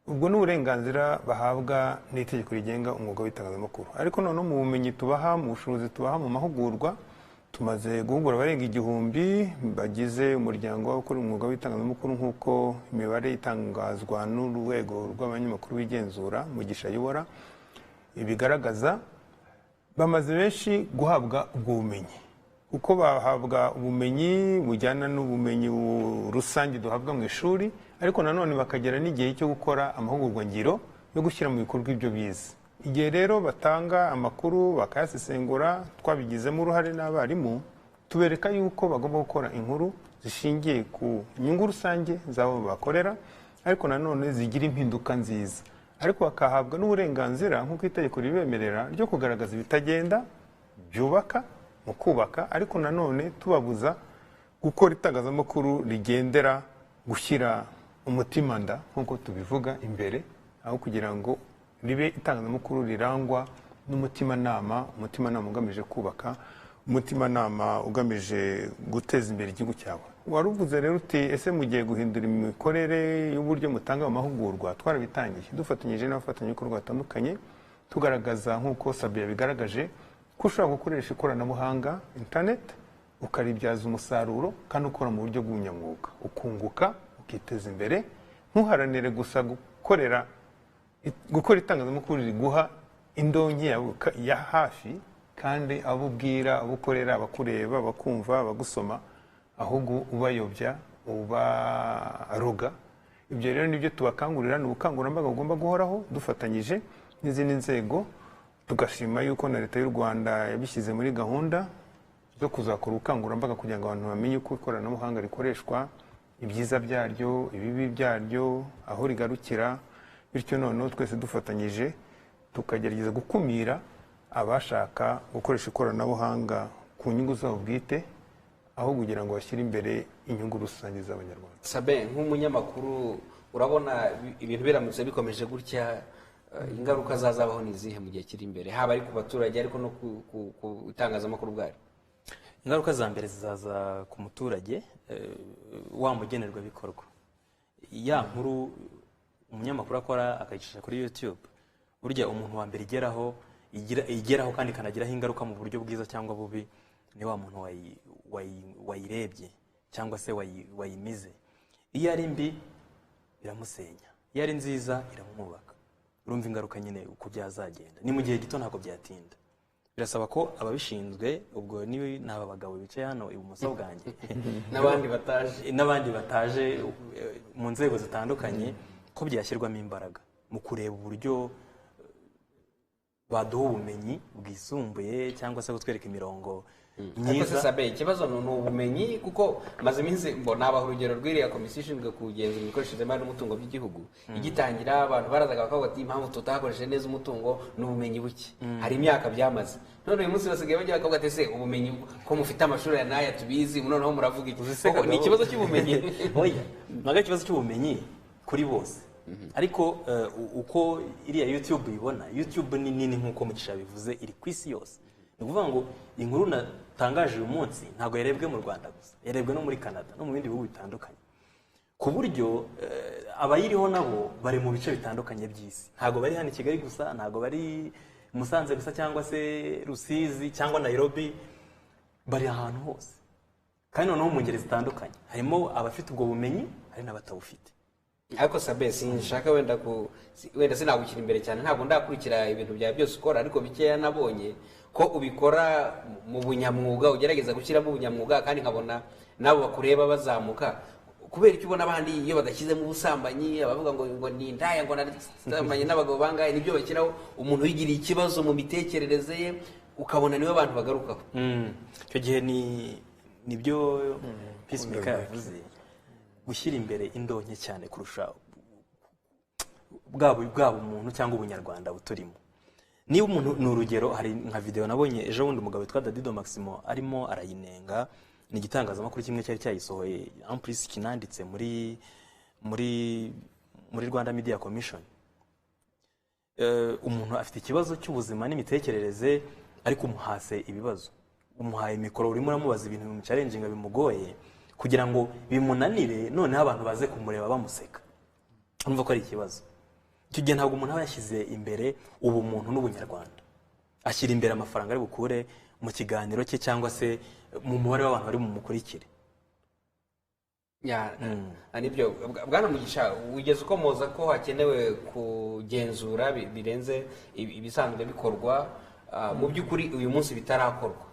Speaker 2: Ubwo ni uburenganzira bahabwa n'itegeko rigenga umwuga w'itangazamakuru. Ariko noneho mu bumenyi tubaha, mu bushobozi tubaha mu mahugurwa, tumaze guhugura abarenga 1000 bagize umuryango w'abakora umwuga w'itangazamakuru, nk'uko imibare itangazwa n'urwego rw'abanyamakuru bigenzura Mugisha ayobora ibigaragaza. Bamaze benshi guhabwa ubwo bumenyi, kuko bahabwa ubumenyi bujyana n'ubumenyi rusange duhabwa mu ishuri, ariko nanone bakagera n'igihe cyo gukora amahugurwa ngiro yo gushyira mu bikorwa ibyo bize. Igihe rero batanga amakuru bakayasesengura, twabigizemo uruhare n'abarimu, tubereka yuko bagomba gukora inkuru zishingiye ku nyungu rusange z'abo bakorera, ariko nanone zigira impinduka nziza, ariko bakahabwa n'uburenganzira nk'uko itegeko ribemerera ryo kugaragaza ibitagenda byubaka mu kubaka, ariko nanone tubabuza gukora itangazamakuru rigendera gushyira umutima nda nk'uko tubivuga imbere, aho kugira ngo ribe itangazamakuru rirangwa n'umutimanama, umutimanama ugamije kubaka, umutimanama ugamije guteza imbere igihugu cyawe. Waruvuze rero uti ese mugiye guhindura imikorere y'uburyo mutanga amahugurwa? Twarabitangiye dufatanyije n'abafatanyabikorwa batandukanye, tugaragaza nk'uko Sabi yabigaragaje ko ushobora gukoresha ikoranabuhanga internet ukaribyaza umusaruro kandi ukora mu buryo bw'ubunyamwuga, ukunguka, ukiteza imbere, ntuharanire gusa gukora itangazamakuru riguha indonke ya hafi, kandi abo ubwira, abo ukorera, abakureba, abakumva, abagusoma, ahubwo ubayobya, ubaroga. Ibyo rero nibyo tubakangurira, ni ubukangurambaga bugomba guhoraho dufatanyije n'izindi nzego. Tugashima yuko na Leta y'u Rwanda yabishyize muri gahunda zo kuzakora ubukangurambaga kugira ngo abantu bamenye uko ikoranabuhanga rikoreshwa, ibyiza byaryo, ibibi byaryo, aho rigarukira, bityo noneho twese dufatanyije tukagerageza gukumira abashaka gukoresha ikoranabuhanga ku nyungu zabo bwite, aho kugira ngo bashyire imbere inyungu rusange z'Abanyarwanda.
Speaker 1: Sabin, nk'umunyamakuru urabona ibintu biramutse bikomeje gutya, ingaruka zazabaho ni izihe mu gihe kiri imbere, haba ari ku baturage ariko no ku itangazamakuru bwayo?
Speaker 4: Ingaruka za mbere zizaza ku muturage wa mugenerwabikorwa. Ya nkuru umunyamakuru akora akayicisha kuri YouTube, burya umuntu wa mbere igeraho kandi ikanagiraho ingaruka mu buryo bwiza cyangwa bubi ni wa muntu wayirebye cyangwa se wayimize. Iyo ari mbi iramusenya, iyo ari nziza iramwubaka. Urumva ingaruka nyine uko byazagenda ni mu gihe gito, ntabwo byatinda. Birasaba ko ababishinzwe, ubwo ni n'aba bagabo bicaye hano ibumoso bwanjye n'abandi bataje mu nzego zitandukanye, ko byashyirwamo imbaraga mu kureba uburyo baduha ubumenyi bwisumbuye cyangwa se kutwereka imirongo
Speaker 1: Ariko se
Speaker 4: myiza.
Speaker 1: Sabe, ikibazo ni ubumenyi, kuko maze iminsi mbona habaho urugero rw'iriya komisiyo ishinzwe kugenzura imikoreshereze y'imari n'umutungo by'igihugu. Igitangira, abantu barazaga bakavuga ati: "Impamvu tutakoresheje neza umutungo ni ubumenyi buke." Hari imyaka byamaze. None uyu munsi basigaye bajya bakavuga ati: "Ese ubumenyi, ko mufite amashuri aya n'aya tubizi, noneho muravuga iki?"
Speaker 4: Uzi se
Speaker 1: Koko ni
Speaker 4: Kagabo?
Speaker 1: ikibazo cy'ubumenyi.
Speaker 4: Oya, ntabwo ari ikibazo cy'ubumenyi kuri bose, ariko uko iriya YouTube ibona, YouTube ni nini nk'uko Mugisha bivuze, iri ku isi yose. Ni ukuvuga ngo inkuru natangaje uyu munsi ntabwo yarebwe mu Rwanda gusa, yarebwe no muri Canada no mu bindi bihugu bitandukanye, ku buryo abayiriho nabo bari mu bice bitandukanye by'isi. Ntabwo bari hano i Kigali gusa, ntabwo bari Musanze gusa, cyangwa se Rusizi cyangwa Nairobi, bari ahantu hose, kandi noneho mu ngeri zitandukanye. Harimo abafite ubwo bumenyi, hari n'abatabufite.
Speaker 1: Ariko Sabe, sinshaka wenda wenda sinagushyira imbere cyane, ntabwo ndakurikira ibintu byawe byose ukora, ariko bikeya nabonye ko ubikora mu bunyamwuga, ugerageza gushyiramo ubunyamwuga, kandi nkabona n'abo bakureba bazamuka. Kubera icyo ubona abandi iyo badashyizemo ubusambanyi, abavuga ngo ni indaya, ngo nasambanye n'abagabo bangahe, nibyo bashyiraho, umuntu wigiriye ikibazo mu mitekerereze ye, ukabona niwe abantu bagarukaho.
Speaker 4: Icyo gihe ni nibyo Peacemaker yavuze, gushyira imbere indonke cyane kurusha bwaba umuntu cyangwa ubunyarwanda buturimo. Niba umuntu, ni urugero, hari nka video nabonye ejo bundi, umugabo witwa Dadido Maximo arimo arayinenga. Ni igitangazamakuru kimwe cyari cyayisohoye, en plus kinanditse muri Rwanda Media Commission. Umuntu afite ikibazo cy'ubuzima n'imitekerereze, ariko umuhase ibibazo, umuhaye mikoro, urimo uramubaza ibintu bimuchallenginga, bimugoye, kugira ngo bimunanire, noneho abantu baze kumureba bamuseka. Urumva ko ari ikibazo. Icyo gihe ntabwo umuntu aba yashyize imbere ubumuntu n'ubunyarwanda, ashyira imbere amafaranga ari bukure mu kiganiro cye cyangwa se mu mubare w'abantu bari bumukurikire.
Speaker 1: Ya, nibyo. Bwana Mugisha, wigeze ukomoza ko hakenewe kugenzura birenze ibisanzwe bikorwa. Mu by'ukuri uyu munsi bitarakorwa,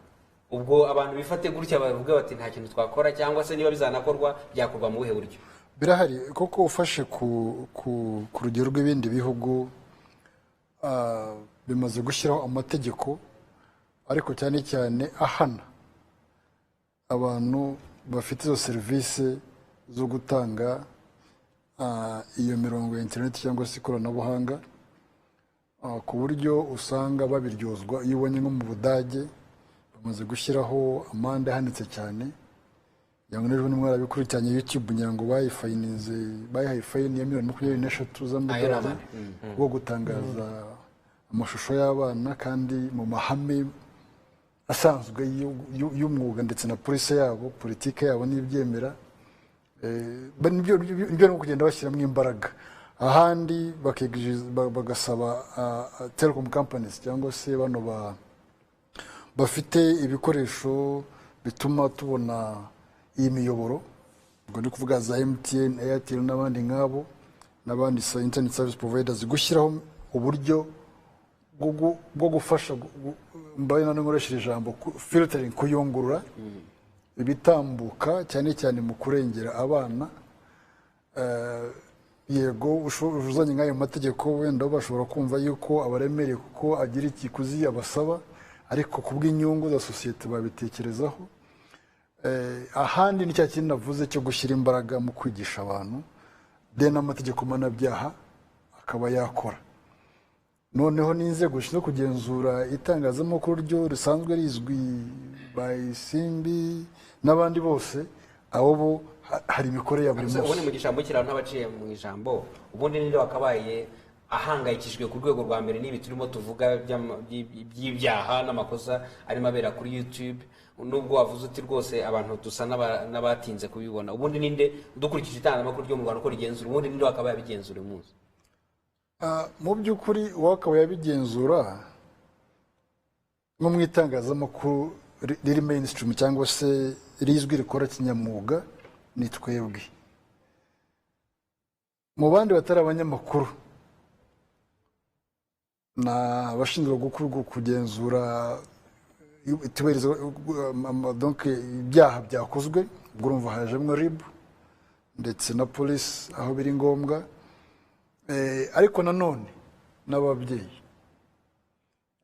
Speaker 1: ubwo abantu bifate gutya bavuga bati: "Nta kintu twakora," cyangwa se niba bizanakorwa, byakorwa mu buhe buryo?
Speaker 3: Birahari koko. Ufashe ku rugero rw'ibindi bihugu, bimaze gushyiraho amategeko, ariko cyane cyane ahana abantu bafite izo serivisi zo gutanga iyo mirongo ya interineti cyangwa se ikoranabuhanga, ku buryo usanga babiryozwa. Iyo ubonye nko mu Budage bamaze gushyiraho amande ahanitse cyane. Ngira ngo n'ejo bundi mwarabikurikiranye, YouTube ngira ngo bayifayinize, bayihaye fine ya miliyoni 23 z'amadolari
Speaker 1: amande.
Speaker 3: bwo gutangaza amashusho y'abana, kandi mu mahame asanzwe y'umwuga ndetse na polisi yabo, politiki yabo n'ibyemera. Nibyo no kugenda bashyiramo imbaraga. Ahandi bagasaba telecom companies cyangwa se bano bafite ibikoresho bituma tubona iyi miyoboro, ubwo ni kuvuga za MTN, Airtel n'abandi nk'abo, n'abandi internet service providers, gushyiraho uburyo bwo gufasha mbaye none nkoresheje ijambo filtering, kuyungurura ibitambuka, cyane cyane mu kurengera abana. Yego, uzanye nk'ayo mategeko, wenda bashobora kumva yuko abaremereye kuko agira ikiguzi abasaba, ariko ku bw'inyungu za sosiyete babitekerezaho. Ahandi ni cya kintu navuze cyo gushyira imbaraga mu kwigisha abantu, de n'amategeko mpanabyaha akaba yakora, noneho n'inzego zishinzwe kugenzura itangazamakuru ryo risanzwe rizwi by Isimbi n'abandi bose, abo bo hari imikorere ya buri
Speaker 1: Ubundi
Speaker 3: munsi.
Speaker 1: Mu ijambo kiraro n'abaciye mu ijambo, ubundi ninde wakabaye ahangayikishijwe ku rwego rwa mbere n'ibi turimo tuvuga by'ibyaha n'amakosa arimo abera kuri YouTube, nubwo wavuze uti rwose abantu dusa n'abatinze kubibona? Ubundi ninde, dukurikije itangazamakuru ryo mu Rwanda uko rigenzura, ubundi ninde wakabaye abigenzura uyu munsi?
Speaker 3: Mu by'ukuri uwakabaye yabigenzura nko mu itangazamakuru riri mainstream cyangwa se rizwi rikora kinyamwuga ni twebwe. Mu bandi batari abanyamakuru ni abashinzwe kugenzura itubahiriza, donc ibyaha byakozwe. Ubwo urumva hajemo RIB ndetse na polisi aho biri ngombwa. Ariko nanone n'ababyeyi,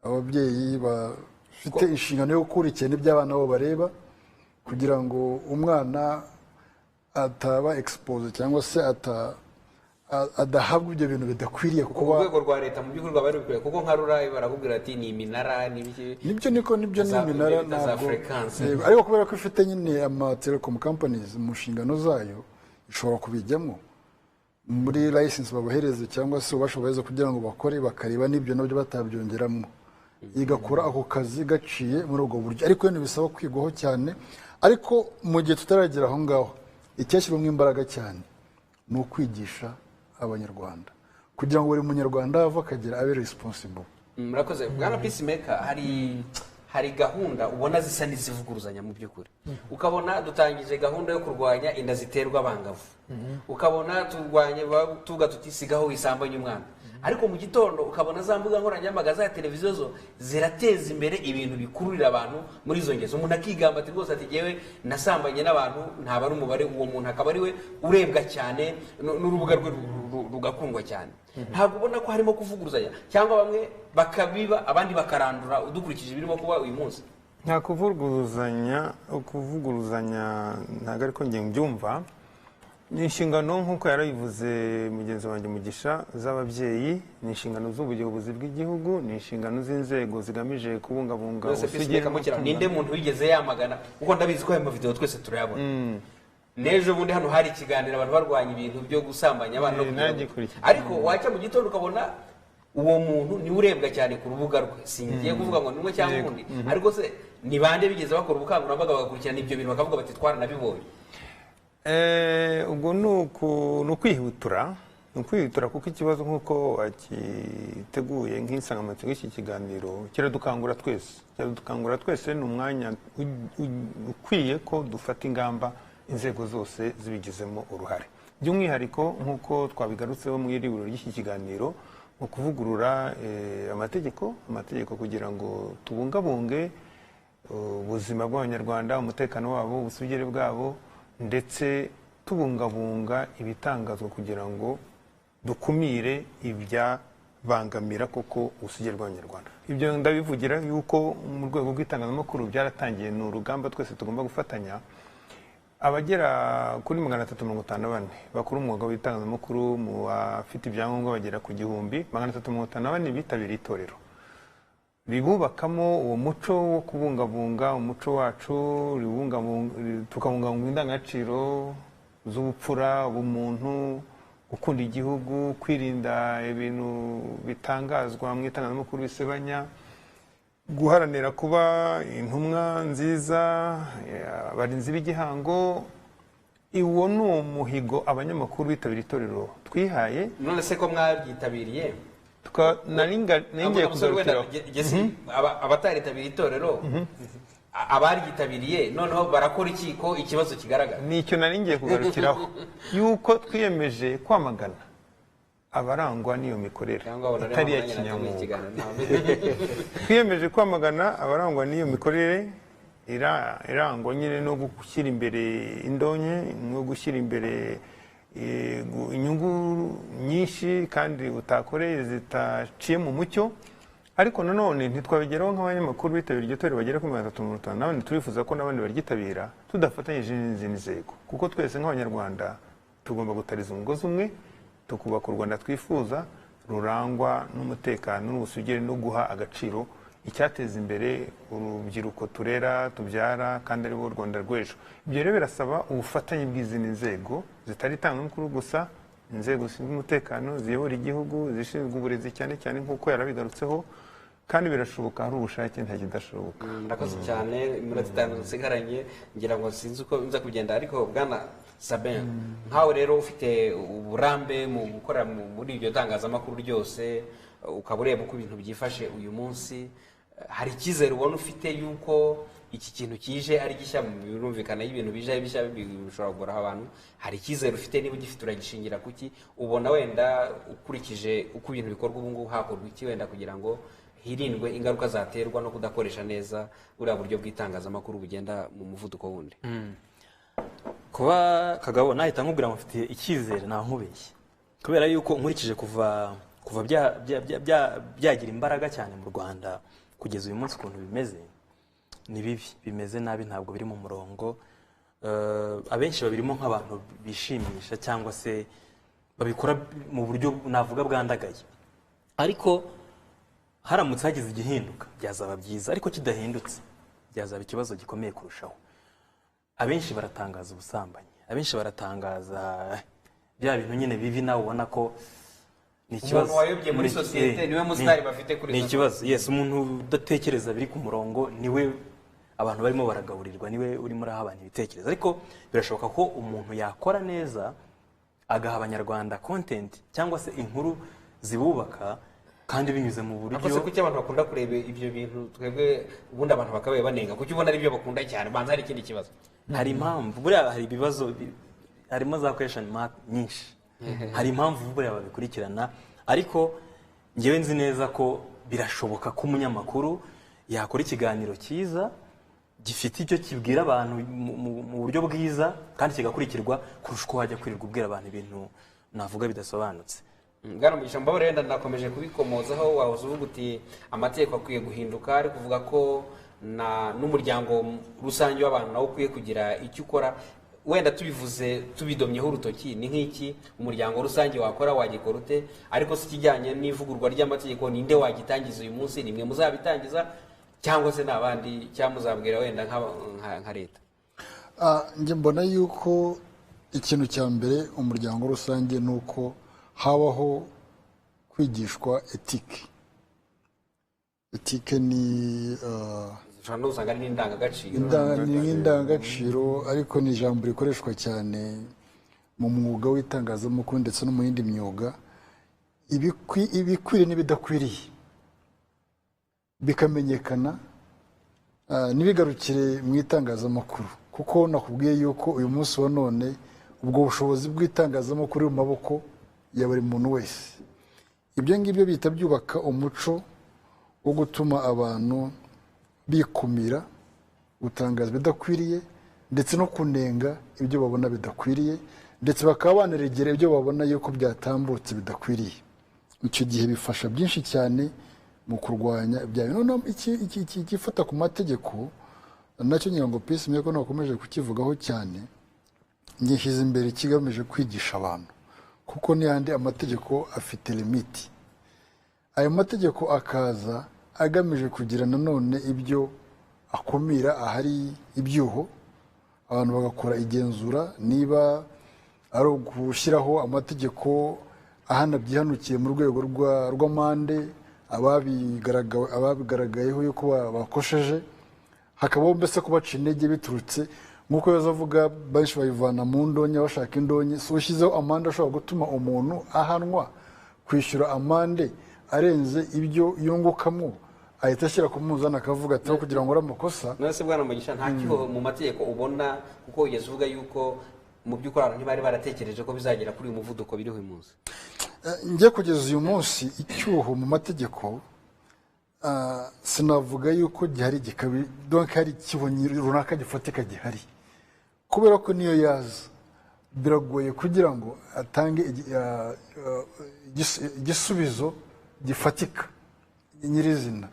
Speaker 3: ababyeyi bashobora Ifite inshingano yo gukurikirana ibyo abana bo bareba, kugira ngo umwana ataba expose cyangwa se adahabwa ibyo bintu bidakwiriye
Speaker 1: Ku
Speaker 3: kuba.
Speaker 1: rwego rwa leta, mu by'ukuri rwaba rubikwiye, kuko nka RURA barakubwira ati ni iminara n'ibiki.
Speaker 3: Nibyo, niko nibyo, ni iminara.
Speaker 1: Ibyo bita za
Speaker 3: Ntabwo
Speaker 1: frequency.
Speaker 3: Yego, ariko kubera ko ifite nyine ama telecom companies mu nshingano zayo, ishobora kubijyamo muri license babahereza cyangwa se ububasha babahereza kugira ngo bakore, bakareba n'ibyo nabyo batabyongeramo, igakora ako kazi gaciye muri ubwo buryo. Ariko ibintu bisaba kwigwaho cyane. Ariko mu gihe tutaragera aho ngaho, icyashyirwamo imbaraga cyane ni ukwigisha Abanyarwanda, kugira ngo buri Munyarwanda ave akagera abe responsible.
Speaker 1: Murakoze, bwana Peacemaker. Hari gahunda ubona zisa n'izivuguruzanya. Mu by'ukuri, ukabona dutangije gahunda yo kurwanya inda ziterwa abangavu, ukabona turwanye, tuvuga tuti sigaho wisambanye umwana, ariko mu gitondo ukabona za mbuga nkoranyambaga, za televiziyo zo zirateza imbere ibintu bikururira abantu muri izo ngeso. Umuntu akigamba ati rwose, ati jyewe nasambanye n'abantu ntaba ari umubare. Uwo muntu akaba ari we urebwa cyane, n'urubuga rwe rugakundwa cyane. Ntabwo ubona ko harimo kuvuguruzanya, cyangwa bamwe bakabiba abandi bakarandura, udukurikije ibirimo kuba uyu munsi?
Speaker 2: Nta kuvuguruzanya, kuvuguruzanya ntabwo, ariko njye mbyumva ni inshingano, nk'uko yarabivuze mugenzi wanjye Mugisha, z'ababyeyi, ni inshingano z'ubuyobozi bw'igihugu, ni inshingano z'inzego zigamije kubungabunga
Speaker 1: Rwose
Speaker 2: ubusugire
Speaker 1: Peacemaker Mukira, ninde muntu wigeze yamagana? Kuko ndabizi ko ayo mavideo twese turayabona. N'ejo bundi hano hari ikiganiro, abantu barwanya ibintu byo gusambanya abana no kugira
Speaker 2: Nanjye ikurikiye.
Speaker 1: Ariko wajya mu gitondo ukabona uwo muntu niwe urebwa cyane ku rubuga rwe. Singiye kuvuga ngo ni umwe cyangwa undi, ariko se ni bande bigeze bakora ubukangurambaga, bagakurikirana ibyo bintu, bakavuga bati twaranabibonye?
Speaker 2: Ubwo ni ukwihutura, ni ukwihutura, kuko ikibazo nk'uko wakiteguye nk'insanganyamatsiko y'iki kiganiro kiradukangura twese, kiradukangura twese. Ni umwanya ukwiye ko dufata ingamba, inzego zose zibigizemo uruhare, by'umwihariko nk'uko twabigarutseho mu iriburo ry'iki kiganiro, mu kuvugurura amategeko kugira ngo tubungabunge ubuzima bw'Abanyarwanda, umutekano wabo, ubusugire bwabo, ndetse tubungabunga ibitangazwa kugira ngo dukumire ibyabangamira koko ubusugire bw'Abanyarwanda. Ibyo ndabivugira yuko mu rwego rw'itangazamakuru byaratangiye, ni urugamba twese tugomba gufatanya. Abagera kuri 354 bakora umwuga w'itangazamakuru, mu bafite ibyangombwa bagera ku 1354 bitabiriye itorero ribubakamo uwo muco wo kubungabunga umuco wacu, tukabungabunga indangagaciro z'ubupfura, ubumuntu, gukunda igihugu, kwirinda ibintu bitangazwa mu itangazamakuru bisebanya, guharanira kuba intumwa nziza, abarinzi b'igihango. Uwo ni umuhigo abanyamakuru bitabiriye itorero twihaye.
Speaker 1: None se ko mwaryitabiriye?
Speaker 2: Nari ngiye
Speaker 1: Amusore wenda,
Speaker 2: kugarukiraho.
Speaker 1: Abataritabiriye itorero, abaryitabiriye noneho barakora iki ko ikibazo kigaragara?
Speaker 2: Nicyo nari ngiye kugarukiraho, yuko twiyemeje kwamagana abarangwa n'iyo mikorere
Speaker 1: Cyangwa wabona
Speaker 2: itari iya
Speaker 1: ariho mwanya nateguye
Speaker 2: kinyamwuga.
Speaker 1: ikiganiro, ntabwo.
Speaker 2: Twiyemeje kwamagana abarangwa n'iyo mikorere irangwa nyine no gushyira imbere indonke, no gushyira imbere inyungu nyinshi kandi utakoreye, zitaciye mu mucyo. Ariko nanone ntitwabigeraho nk'abanyamakuru bitabiriye iryo torero bagera kuri 354, turifuza ko n'abandi baryitabira, tudafatanyije n'izindi nzego, kuko twese nk'Abanyarwanda tugomba gutariza umugozi umwe, tukubaka u Rwanda twifuza rurangwa n'umutekano n'ubusugire no guha agaciro icyateza imbere urubyiruko turera, tubyara, kandi ari bo Rwanda rw'ejo. Ibyo rero birasaba ubufatanye bw'izindi nzego zitari itangazamakuru gusa, inzego zishinzwe umutekano, ziyobora igihugu, zishinzwe uburezi cyane cyane, nk'uko yarabigarutseho. Kandi birashoboka, hari ubushake nta kidashoboka.
Speaker 1: Murakoze cyane. Iminota 5 nsigaranye, ngira ngo sinzi uko nza kugenda, ariko bwana Sabin, nkawe rero ufite uburambe mu gukora muri iryo tangazamakuru ryose, ukaba ureba uko ibintu byifashe uyu munsi, hari icyizere ubona ufite yuko iki kintu kije ari gishya? Birumvikana, iyo ibintu bije ari bishya bishobora kugoraho abantu. Hari icyizere ufite? Niba ugifite, uragishingira kuki? Ubona wenda ukurikije uko ibintu bikorwa ubu ngubu hakorwa iki wenda kugira ngo hirindwe ingaruka zaterwa no kudakoresha neza buriya buryo bw'itangazamakuru bugenda mu muvuduko wundi?
Speaker 4: Kuba Kagabo nahita nkubwira ngo mfitiye icyizere, nta nkubeshye, kubera yuko nkurikije kuva byagira imbaraga cyane mu Rwanda. Kugeza uyu munsi ukuntu bimeze ni bibi, bimeze nabi, ntabwo biri mu murongo. Abenshi babirimo nk'abantu bishimisha cyangwa se babikora mu buryo navuga bwandagaye, ariko haramutse hagize igihinduka byazaba byiza, ariko kidahindutse byazaba ikibazo gikomeye kurushaho. Abenshi baratangaza ubusambanyi, abenshi baratangaza bya bintu nyine bibi, nawe ubona ko ni ikibazo.
Speaker 1: Umuntu wayobye muri sosiyete niwe musitari bafite kuri
Speaker 4: ni
Speaker 1: sosiyete.
Speaker 4: ikibazo. Yes, umuntu udatekereza biri ku murongo niwe abantu barimo baragaburirwa, niwe urimo uraha abantu ibitekerezo. Ariko birashoboka ko umuntu yakora neza agaha Abanyarwanda content cyangwa se inkuru zibubaka, kandi binyuze mu buryo.
Speaker 1: Ariko se kuki abantu bakunda kureba ibyo bintu? Twebwe ubundi abantu bakabaye banenga, kuki ubona ari byo bakunda cyane? Banza hari ikindi kibazo.
Speaker 4: Hari impamvu buriya, hari ibibazo harimo za question mark nyinshi, hari impamvu buriya babikurikirana. Ariko njyewe nzi neza ko birashoboka ko umunyamakuru yakora ikiganiro cyiza gifite icyo kibwira abantu mu buryo bwiza kandi kigakurikirwa, kurusha uko wajya kwirirwa ubwira abantu ibintu navuga bidasobanutse.
Speaker 1: Bwana Mugisha, mbabarira, wenda nakomeje kubikomozaho. Wahoze uvuga uti amategeko akwiye guhinduka, ari kuvuga ko na n'umuryango rusange w'abantu nawo ukwiye kugira icyo ukora. Wenda tubivuze tubidomyeho urutoki, ni nk'iki umuryango rusange wakora? Wagikora ute? Ariko si ikijyanye n'ivugurwa ry'amategeko, ninde wagitangiza uyu munsi? Ni mwe muzabitangiza cyangwa se ni abandi, cyangwa muzabwira wenda nka leta?
Speaker 3: Njye mbona yuko ikintu cya mbere umuryango rusange ni uko habaho kwigishwa éthique. Éthique ni
Speaker 1: Ushobora no gusanga ari n'indangagaciro.
Speaker 3: Ni nk'indangagaciro, ariko ni ijambo rikoreshwa cyane mu mwuga w'itangazamakuru ndetse no mu yindi myuga. Ibikwiriye n'ibidakwiriye bikamenyekana, ntibigarukire mu itangazamakuru, kuko nakubwiye yuko uyu munsi wa none ubwo bushobozi bw'itangazamakuru buri mu maboko ya buri muntu wese. Ibyo ngibyo bihita byubaka umuco wo gutuma abantu bikumira gutangaza ibidakwiriye, ndetse no kunenga ibyo babona bidakwiriye, ndetse bakaba banaregera ibyo babona yuko byatambutse bidakwiriye. Icyo gihe bifasha byinshi cyane mu kurwanya ibya bintu. Noneho igifata ku mategeko nacyo, ngira ngo Peace Maker nakomeje kukivugaho cyane, ngishyize imbere ikigamije kwigisha abantu, kuko n'ayandi amategeko afite limite. Ayo mategeko akaza agamije kugira nanone ibyo akumira ahari ibyuho, abantu bagakora igenzura, niba ari ugushyiraho amategeko ahana byihanukiye mu rwego rw'amande ababigaragayeho yuko bakosheje, hakabaho mbese kubaca intege biturutse nk'uko yoza avuga, benshi bayivana mu ndonke bashaka indonke. Si ushyizeho amande ashobora gutuma umuntu ahanwa kwishyura amande arenze ibyo yungukamo, ahita ashyira ku munzani akavuga ati aho kugira ngo nkore amakosa.
Speaker 1: None se bwana Mugisha, nta cyuho mu mategeko ubona? Kuko ugeze uvuga yuko mu by'ukuri abantu ntibari baratekereje ko bizagera kuri uyu muvuduko biriho uyu munsi.
Speaker 3: Njye kugeza uyu munsi icyuho mu mategeko sinavuga yuko gihari gikabi, donc hari icyuho runaka gifatika gihari, kubera ko niyo yaza biragoye kugira ngo atange igisubizo gifatika nyirizina.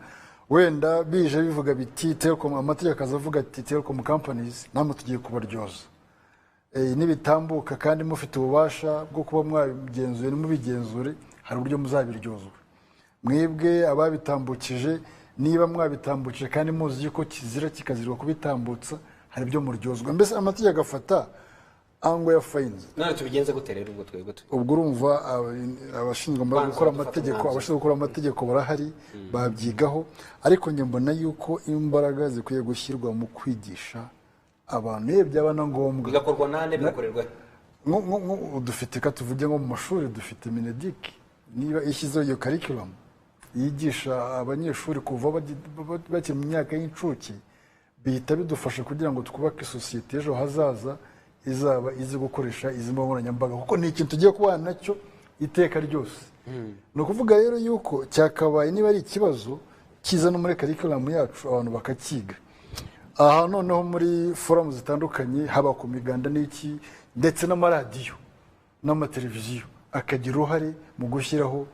Speaker 3: Wenda bije bivuga biti telecom, amategeko azavuga ati telecom companies namwe tugiye kubaryoza. Nibitambuka kandi mufite ububasha bwo kuba mwabigenzuye, nimubigenzure, hari uburyo muzabiryozwa mwebwe ababitambukije. Niba mwabitambukije kandi muzi yuko kizira kikazirwa kubitambutsa, hari ibyo muryozwa. Mbese amategeko agafata angle ya fines.
Speaker 1: None tubigenze gute rero ubwo twebwe
Speaker 3: Ubwo urumva abashinzwe
Speaker 1: Banza
Speaker 3: gukora
Speaker 1: dufate
Speaker 3: amategeko,
Speaker 1: umwanzuro.
Speaker 3: abashinzwe gukora amategeko barahari, babyigaho. Ariko njye mbona yuko imbaraga zikwiye gushyirwa mu kwigisha abantu, iyo byaba na ngombwa.
Speaker 1: Bigakorwa nande? Bigakorerwa he?
Speaker 3: Dufite, ka tuvuge nko mu mashuri dufite MINEDUC. Niba ishyizeho iyo curriculum yigisha abanyeshuri kuva bakiri mu myaka y'incuke, bihita bidufasha kugira ngo twubake sosiyete ejo hazaza izaba izi gukoresha izi mbuga nkoranyambaga, kuko ni ikintu tugiye kubana nacyo iteka ryose. Ni ukuvuga rero yuko cyakabaye, niba ari ikibazo kiza no muri curriculum yacu, abantu bakakiga. Aha noneho muri forum zitandukanye, haba ku miganda n'iki, ndetse n'amaradiyo n'amateleviziyo akagira uruhare mu gushyiraho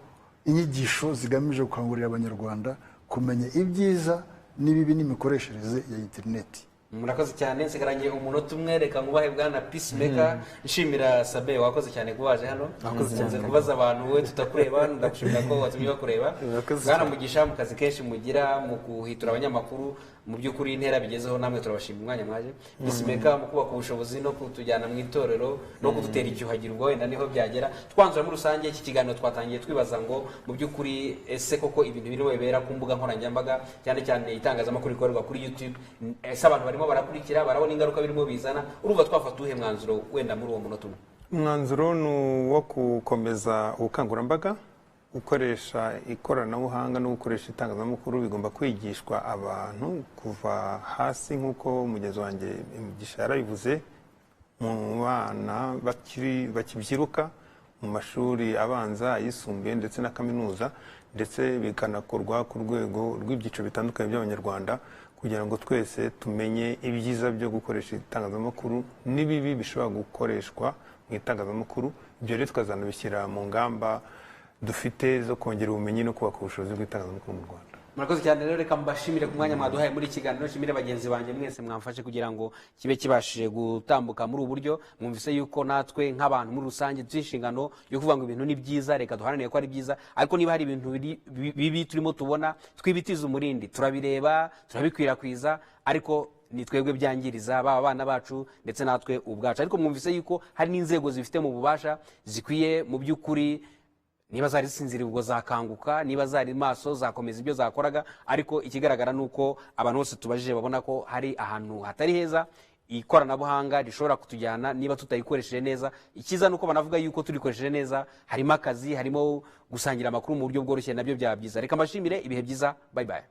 Speaker 3: inyigisho zigamije gukangurira Abanyarwanda Kumenya ibyiza n'ibibi n'imikoreshereze ya interineti.
Speaker 1: Murakoze cyane. Nsigaranye umunota umwe, reka nkubahe bwana Peacemaker. Nshimira Sabe, wakoze cyane kuba waje hano.
Speaker 4: Wakoze cyane.
Speaker 1: Nkunze kubaza abantu wowe tutakureba, ndagushimira ko watumye bakureba.
Speaker 4: Murakoze
Speaker 1: Bwana
Speaker 4: cyane.
Speaker 1: Mugisha, mu kazi kenshi mugira mu guhitura abanyamakuru, mu by'ukuri intera bigezeho, namwe turabashima umwanya mwaje. Peacemaker, mu kubaka ubushobozi no kutujyana mu itorero no kudutera icyuhagiro, ubwo wenda niho byagera. Twanzura muri rusange iki kiganiro twatangiye twibaza ngo mu by'ukuri ese koko ibintu birimo bibera ku mbuga nkoranyambaga, cyane cyane itangazamakuru rikorerwa kuri YouTube, ese abantu barimo barakurikira, barabona ingaruka birimo bizana? Urumva twafata uwuhe mwanzuro wenda muri uwo munota umwe?
Speaker 2: Umwanzuro ni uwo gukomeza ubukangurambaga. Gukoresha ikoranabuhanga no gukoresha itangazamakuru bigomba kwigishwa abantu kuva hasi, nk'uko mugenzi wanjye Mugisha yarabivuze, mu bana bakiri bakibyiruka, mu mashuri abanza, ayisumbuye ndetse na kaminuza, ndetse bikanakorwa ku rwego rw'ibyiciro bitandukanye by'Abanyarwanda, kugira ngo twese tumenye ibyiza byo gukoresha itangazamakuru n'ibibi bishobora gukoreshwa mu itangazamakuru. Ibyo rero tukazanabishyira mu ngamba dufite zo kongera ubumenyi no kubaka ubushobozi bw'itangazamakuru mu Rwanda.
Speaker 1: Murakoze cyane rero. Reka mbashimire ku mwanya mwaduhaye muri iki kiganiro, nshimire bagenzi banjye mwese mwamfashe kugira ngo kibe kibashije gutambuka muri ubu buryo. Mwumvise yuko natwe nk'abantu muri rusange dufite inshingano yo kuvuga ngo ibintu ni byiza, reka duharanire ko ari byiza, ariko niba hari ibintu bibi turimo tubona, twibitiza umurindi, turabireba, turabikwirakwiza, ariko ni twebwe byangiriza, baba abana bacu ndetse natwe ubwacu. Ariko mwumvise yuko hari n'inzego zifite mu bubasha zikwiye mu by'ukuri, niba zari zisinziriye ubwo zakanguka, niba zari maso zakomeza ibyo zakoraga. Ariko ikigaragara ni uko abantu bose tubajije babona ko hari ahantu hatari heza ikoranabuhanga rishobora kutujyana niba tutayikoresheje neza. Icyiza ni uko banavuga yuko turikoresheje neza harimo akazi, harimo gusangira amakuru mu buryo bworoshye, nabyo byaba byiza. Reka mbashimire, ibihe byiza, bye bye.